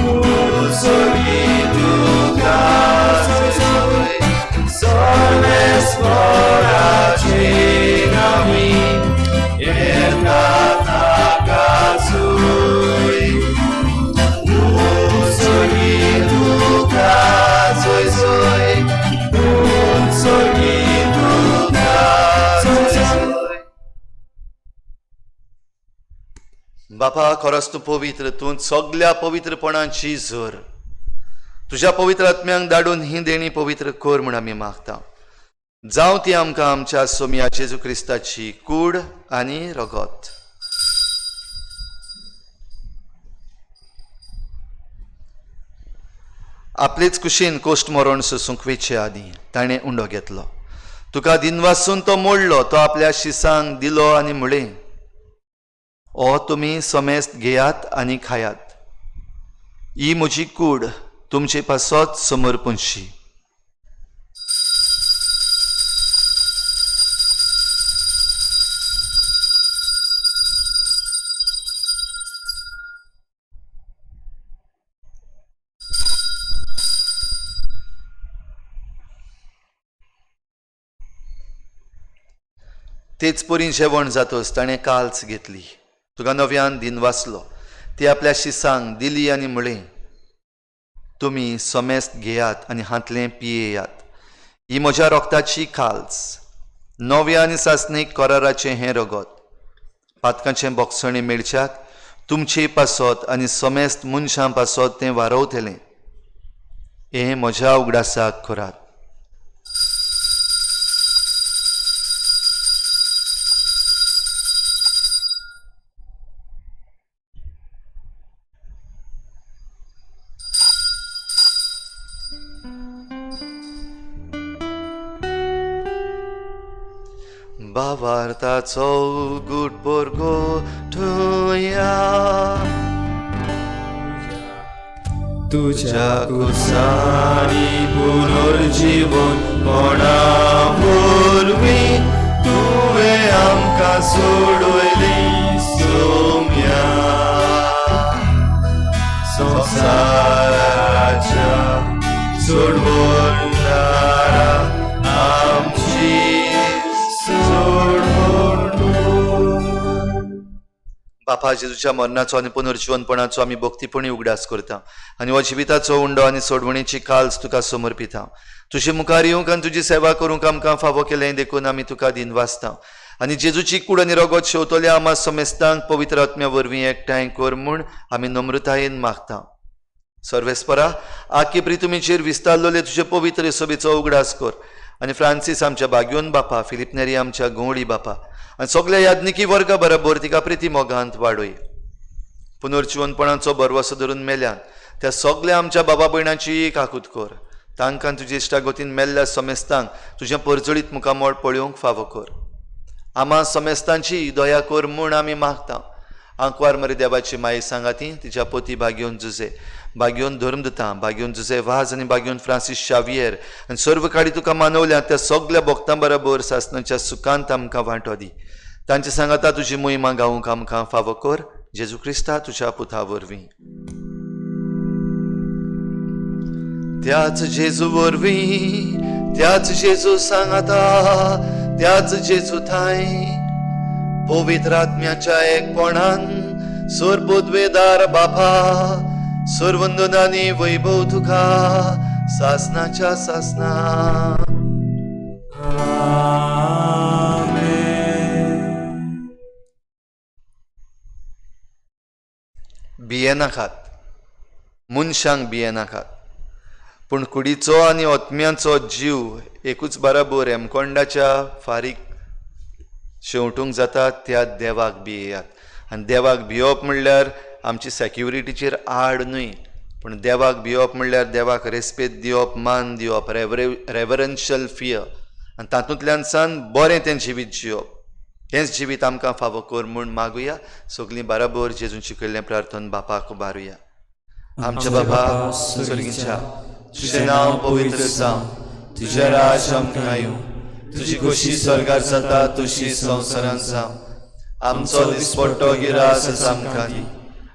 उत्सर्गीत तुका जोय जोय, सर्वेस्पराचे नांवी येता ताका जोय. उत्सर्गीत तुका जोय जोय, उत्सर्गीत तुका जोय जोय. बापा, खरोच तूं पवित्र, तूं सगल्या पवित्रपणाची झर. तुज्या पवित्र आत्म्यांक धाडून ही देणी पवित्र कर म्हूण आमी मागता. जावं ती आमकां आमच्या सोमया जेजू क्रिस्ताची कूड आनी रगत. आपलेच कुशीन कोश्ट मरण सोसूंक वेचे आदीं ताणें उंडो घेतलो. तुका दिनवासून तो मोडलो, तो आपल्या शिसांक दिलो आनी म्हळें, ओ तुमी समेस्त घेयात आनी खायात, ही म्हजी कूड तुमचे पासत समर्पणशी. तेच परी जेवण जातच ताणें काल्स घेतली, तुका नव्यान दिनवासलो, ती आपल्या शिसांक दिली आनी म्हळें, तुमी समेस्त घेयात आनी हांतलें पियेयात. ही म्हज्या रोगताची काल्स, नव्या आनी सासणीक कराराचें हें रगत. पातकांचें बोगसणें मेळच्याक तुमचे पासत आनी समेस्त मनशां पासत तें वारवतलें. हें म्हज्या उगडासाक करात. भावार्थाचो गूट पोरगो ठुया तुझ्या कुसानी पुनर्जीवन कोणा वरवीं तुवें आमकां सोडयली सोम्या संवसाराच्या सोडवणारा आमची सोडवण. बापा, जेजूच्या मरणाचो आनी पुनर्जिवनपणाचो आमी भक्तीपणी उगडास करता आनी हो जिविताचो उंडो आनी सोडवणेची काल्स तुका समर्पिता. तुजे मुखार येवंक आनी तुजी सेवा करूंक आमकां फावो केलें देखून आमी तुका दिनवासता आनी जेजूची कूड आनी रगत शेवतल्या आमा समेस्तांक पवित्र आत्म्या वरवीं एकठांय कर म्हूण आमी नम्रतायेन मागता. सर्वेस्परा, आखी प्रितुमीचेर विस्तारलेले तुजे पवित्र सभेचो उगडास कर आनी फ्रांसीस आमच्या बाग्योन बापा, फिलीप नेरी आमच्या गवळी बापा आनी सगल्या याज्ञिकी वर्गा बरोबर तिका प्रिती मोगांत वाडय. पुनर्जिवनपणाचो भरवसो धरून मेल्यान त्या सगल्या आमच्या बाबा भयणाची काकूत कर. तांकां तुजे इश्टागतीन मेल्ल्या समेस्तांक तुजें परजळीत मुखामळ पळोवंक फावो कर. आमा समेस्तांची दया कर म्हूण आमी मागता. आंकवार मरे देवाची माई सांगाती, तिच्या पोती बागयोन जुजे, बागयोन धर्मदुतां, बागयोन जुजे वाज आनी बागयोन फ्रांसीस शावियर आनी सर्व काडी तुका मानवल्या त्या सगल्या भक्तां बरोबर सासणाच्या सुखांत आमकां वांटो दी. तांचे सांगाता तुजी मोहिमा गावूंक आमकां फावो कर. जेजू क्रिस्ता तुज्या पुता वरवीं. त्याच जेजू वरवीं, त्याच जेजू सांगाता, त्याच जेजू थांय पवित्र आत्म्याच्या एकपणान सर्वपदवेदार बापा, सर्वंदनानी वैभव तुका सासनाच्या सासना. भियेनाकात, मनशांक भियेनाकात, पूण कुडीचो आनी आत्म्याचो जीव एकूच बराबर हेमकोंडाच्या फारीक शेंवटूंक जाता त्या देवाक भियेयात. आनी देवाक भियोवप म्हणल्यार आमची सेक्युरिटीचेर आड न्हय, पूण देवाक भियोवप म्हणल्यार देवाक रेस्पेद दिवप, मान दिवप, रेवरन्शियल फियर आनी तातूंतल्यान सान बरें तें जिवीत जियोवप. हेंच जिवीत आमकां फावो कर म्हूण मागुया. सगलीं बराबर जेजून शिकयल्लें प्रार्थन बापाक उबारुया. आमच्या बाबा स्वर्गीच्या, तुजें नांव पवित्र जावं, तुजें राज आमकां येवं, तुजी खोशी स्वर्गार जाता तशी संवसारांत जावं. आमचो दिसपट्टो गिरास आमकां दी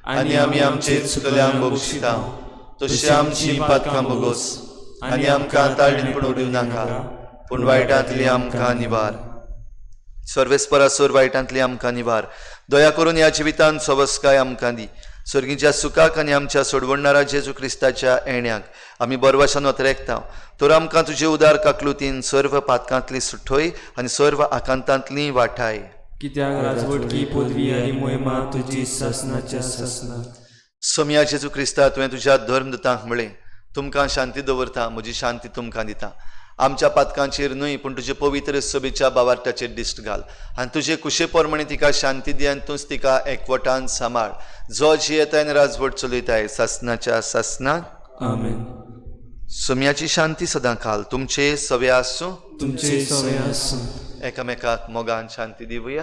आनी आमी आमचे चुकल्यांक बक्षिता तशी आमची पातकां बोगोस आनी आमकां ताळीन उडूं नाका, पूण वायटांतली आमकां निवार. सर्वेस्परा सोर वायटांतली आमकां निवार. दया करून ह्या जिवितांत सवस्काय आमकां दी. स्वर्गीच्या सुखाक आनी आमच्या सोडवणारा जेजू क्रिस्ताच्या येण्याक आमी बरवाशान वतरेकता. तर आमकां तुजे उदार काकलुतीन सर्व पातकांतली सुठोय आनी सर्व आकांतांतली वाठाय. कित्याक राजवटकी पदवी आनी मोहिमा तुजी सासनाच्या सासना. सोम्या जेजू क्रिस्ता, तुवें तुज्या धर्मदुतांक म्हळें, तुमकां शांती दवरता, म्हजी शांती तुमकां दिता. आमच्या पातकांचेर न्हय पूण तुजे पवित्र सभेच्या बावार्टाचेर दिश्ट घाल आनी तुजे कुशे प्रमाणे तिका शांती दी आनी तूंच तिका एकवटान सांबाळ. जो जियेताय आनी राजवट चलयताय सासनाच्या सासनाक. आमेन. सोम्याची शांती सदां काल तुमचे सवे आसूं, तुमचे सवे आसूं. एकामेकाक मोगान शांती दिवया.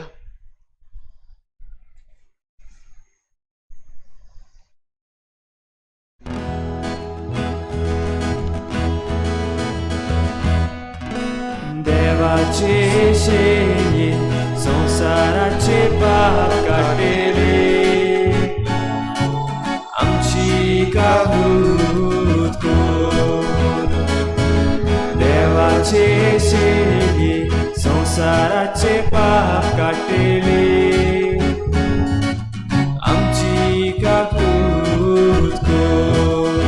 देवाचे शेणी संवसाराचे पाप काडटले, आमची काकूत कर. देवाचे शेणी संवसाराचे पाप काडटली, आमची काकूत कर.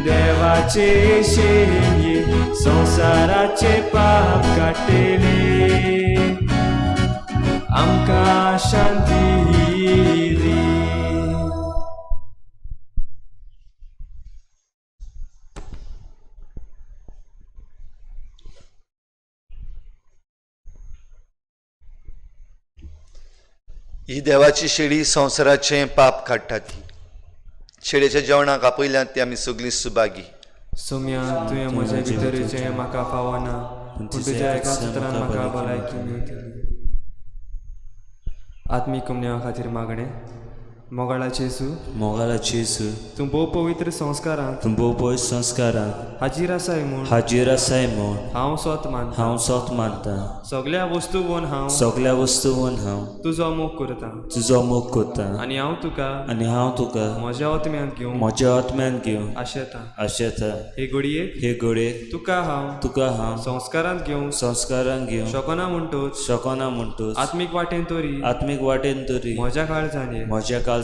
देवाचे शेणये संवसाराचे पाप काडटली, आमकां शांती दी. ही देवाची शेळी संवसाराचें पाप काडटा ती. शेळयेच्या जेवणाक आपयल्यात ती आमी सगळीं सुभागी. सोम्या, तुवें म्हज्या भितर येवचें म्हाका फावना, पूण तुज्या एका उतरान म्हाका भलायकी मेळटली. आत्मीक कुमन्यावा खातीर मागणें. मोगाळाचे जेजू, मोगाळाचे जेजू, तूं भोव पवित्र संस्कारांत, तूं भोव पवित्र संस्कारांत हाजीर आसाय म्हूण, हाजीर आसाय म्हूण हांव सोत मानता, हांव सोत मानता. सगल्या वस्तूवन हांव, सगल्या वस्तूवन हांव तुजो मोग करता, तुजो मोग करता. आनी हांव तुका, आनी हांव तुका म्हज्या आत्म्यांत घेवंक, म्हज्या आत्म्यांत घेवंक आशेता. आशेता. हे घडयेक, हे घडयेक तुका हांव, तुका हांव संस्कारांत घेवंक, संस्कारांत घेवंक शकना म्हणटूच, शकना म्हणटूच आत्मीक वाटेन तरी, आत्मीक वाटेन तरी म्हज्या काळजान ये, म्हज्या काळजांनी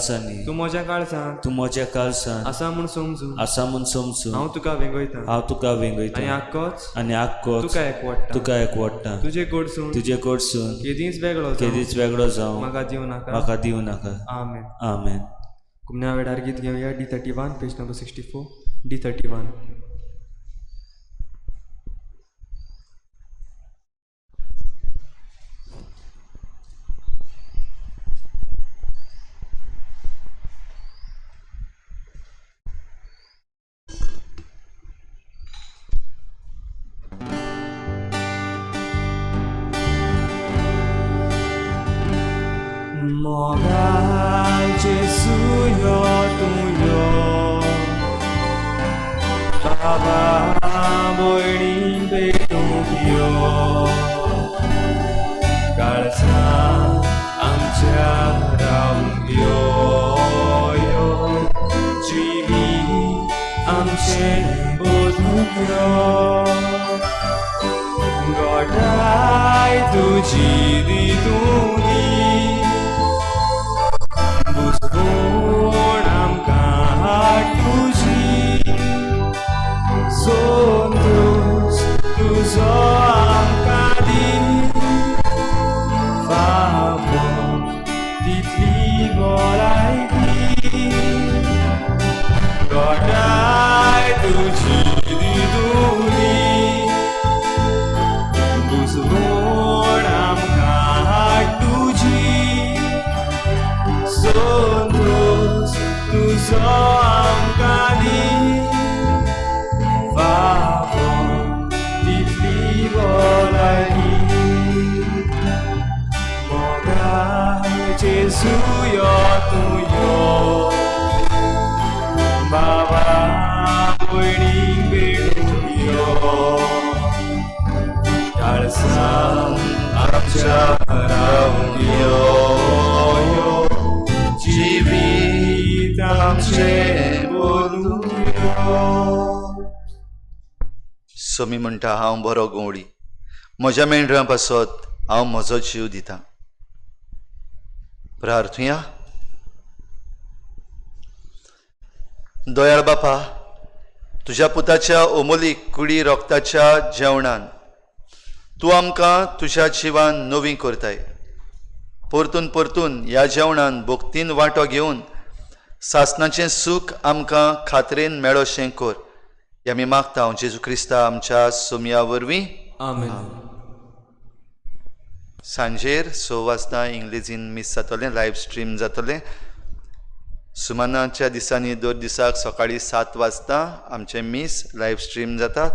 तूं म्हज्या काळजांत, तूं म्हज्या काळजांत आसा म्हूण समजून, आसा म्हूण समजून हांव तुका वेंगयता, हांव तुका वेंगयता. आनी आक्कोच, आनी आक्कोच तुका एकवटता, तुका एकवटता. तुजे कडसून, तुजे कडसून केदींच वेगळो जावं, केदींच वेगळो जावं म्हाका दिवं नाका, म्हाका दिवं नाका. आमेन. आमेन. कुमन्या वेळार गीत घेवया. D 31, page number 64, D 31. मोगाळ जेजू यो तूं यो, बाबा भयणी भेटूंक यो, काळजां आमच्या रावूंक यो, यो जिवीत आमचें बदलूंक यो, गोठाय तुजी दितूं दी, बुजवण आमकां हाड तुजी, संतोश तुजो आमकां दी, फावो तितली भलायकी, गोठाय तुजी दितूं दी, बुजवण आमकां हाड तुजी, संतोश तुजो आमकां दी, फावो तितली भलायकी. मोगाळ जेजू यो तूं यो, बाबा भयणीक भेटूंक यो, काळजां आमच्या रावूंक यो, यो जिवीत आमचें बदलूंक यो. सोमी म्हणटा, हांव बरो गवळी, म्हज्या मेंढरां पासत हांव म्हजो जीव दितां. प्रार्थुया. दयाळ बापा, तुज्या पुताच्या ओमोलीक कुडी रोगताच्या जेवणान तूं आमकां तुज्या जिवान नवी करताय. परतून परतून ह्या जेवणान भक्तीन वांटो घेवन सासणाचें सूख आमकां खात्रेन मेळोशें कर. हें आमी मागता हांव जेजू क्रिस्ता आमच्या सोमया वरवीं. आमेन. सांजेर 6 वाजता इंग्लेजीन मीस जातलें, लायव स्ट्रीम जातलें. सुमानाच्या दिसांनी दर दिसाक सकाळीं 7 वाजता आमचें मीस लायव स्ट्रीम जाता.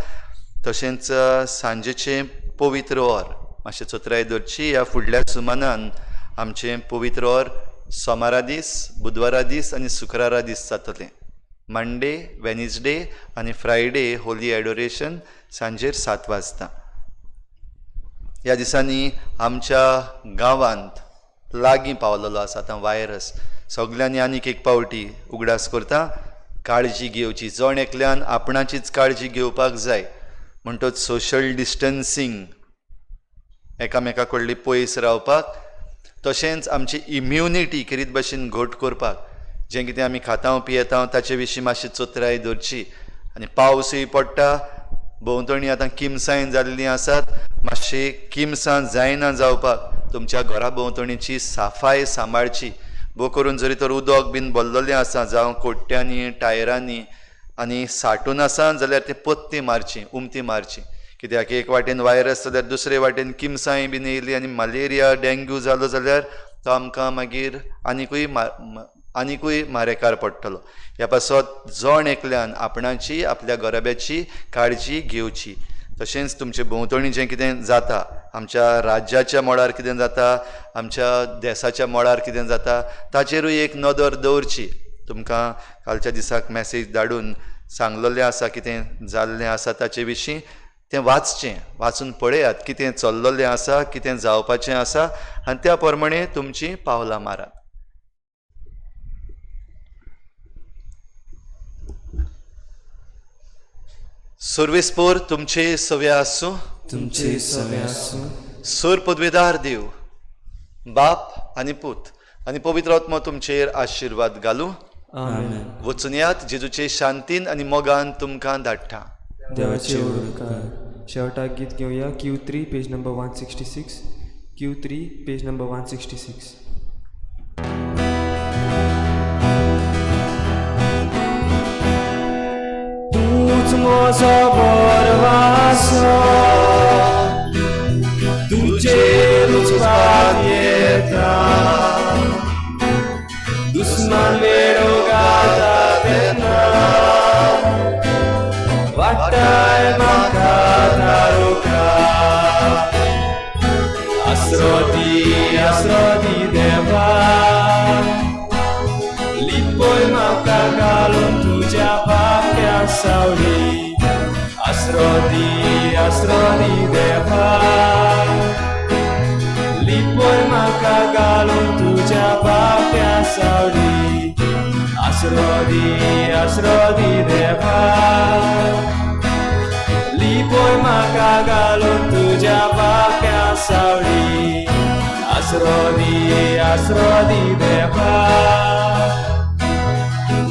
तशेंच सांजेचें पवित्र ओर मातशें चतुराय दवरची. ह्या फुडल्या सुमानान आमचें पवित्र ओर सोमारा दीस, बुधवारा दीस आनी शुक्रारा दीस जातलें. मंडे, वेनसडे आनी फ्रायडे होली एडोरेशन सांजेर 7 वाजता. ह्या दिसांनी आमच्या गांवांत लागीं पावलेलो आसा आतां वायरस. सगल्यांनी आनीक एक पावटी उगडास करता, काळजी घेवची. जण एकल्यान आपणाचीच काळजी घेवपाक जाय. म्हणटच सोशल डिस्टन्सींग एकामेका कडली पयस रावपाक, तशेंच आमची इम्युनिटी खेरीत भशेन घट करपाक जें कितें आमी खाता पियेता ताचे विशीं मातशी चतुराय दवरची. आनी पावसूय पडटा, भोंवतणी आतां किमसांय जाल्लीं आसात, मातशी किमसां जायना जावपाक तुमच्या घरा भोंवतणीची साफाय सांबाळची. भोव करून जरी तर उदक बीन भरलेलें आसा जावं कोट्ट्यांनी टायरांनी आनी साठून आसा जाल्यार ते पत्ती मारची, उमती मारची. कित्याक एक वाटेन वायरस जाल्यार दुसरे वाटेन किमसांय बीन येयली आनी मलेरिया डेंग्यू जालो जाल्यार तो आमकां मागीर आनिकूय मारेकार पडटलो. ह्या पासत जण एकल्यान आपणाची आपल्या घराब्याची काळजी घेवची. तशेंच तुमचे भोंवतणी जें कितें जाता, आमच्या राज्याच्या मळार कितें जाता, आमच्या देसाच्या मळार कितें जाता ताचेरूय एक नदर दवरची. तुमकां कालच्या दिसाक मॅसेज धाडून सांगलेलें आसा कितें जाल्लें आसा ताचे विशीं, तें वाचचें, वाचून पळयात कितें चल्ललें आसा, कितें जावपाचें आसा आनी त्या प्रमाणे तुमचीं पावलां मारात. सर्वेस्पोर तुमचे सवे आसूं, तुमचे सवे आसूं. सोर पदवेदार देव बाप आनी पूत आनी पवित्र आत्मो तुमचेर आशिर्वाद घालूं. आमेन. वचून यात, जेजूचे शांतीन आनी मोगान तुमकां धाडटा. देवाचे उपकार. शेवटाक गीत घेवया Q3 page number 166, Q3 page number 166. तूच म्हजो बरवासो, तुजेरूच पातयेता, दुस्मान वेडो घालता तेन्ना वाटाय म्हाका तारुका. आसरो दी, आसरो दी देवा, लिपय म्हाका घालून तुज्या पाख्या सावळी. आसरो दी, आसरो दी देवा, लिपय म्हाका घालून तुज्या पाख्या सावळी. आसरो दी, आसरो दी देवा, लिपय म्हाका घालून तुज्या पाख्या सावळी. आसरो दी, आसरो दी देवा,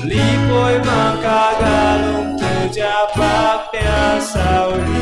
लिपय म्हाका घालून तुज्या पाख्या सावळी.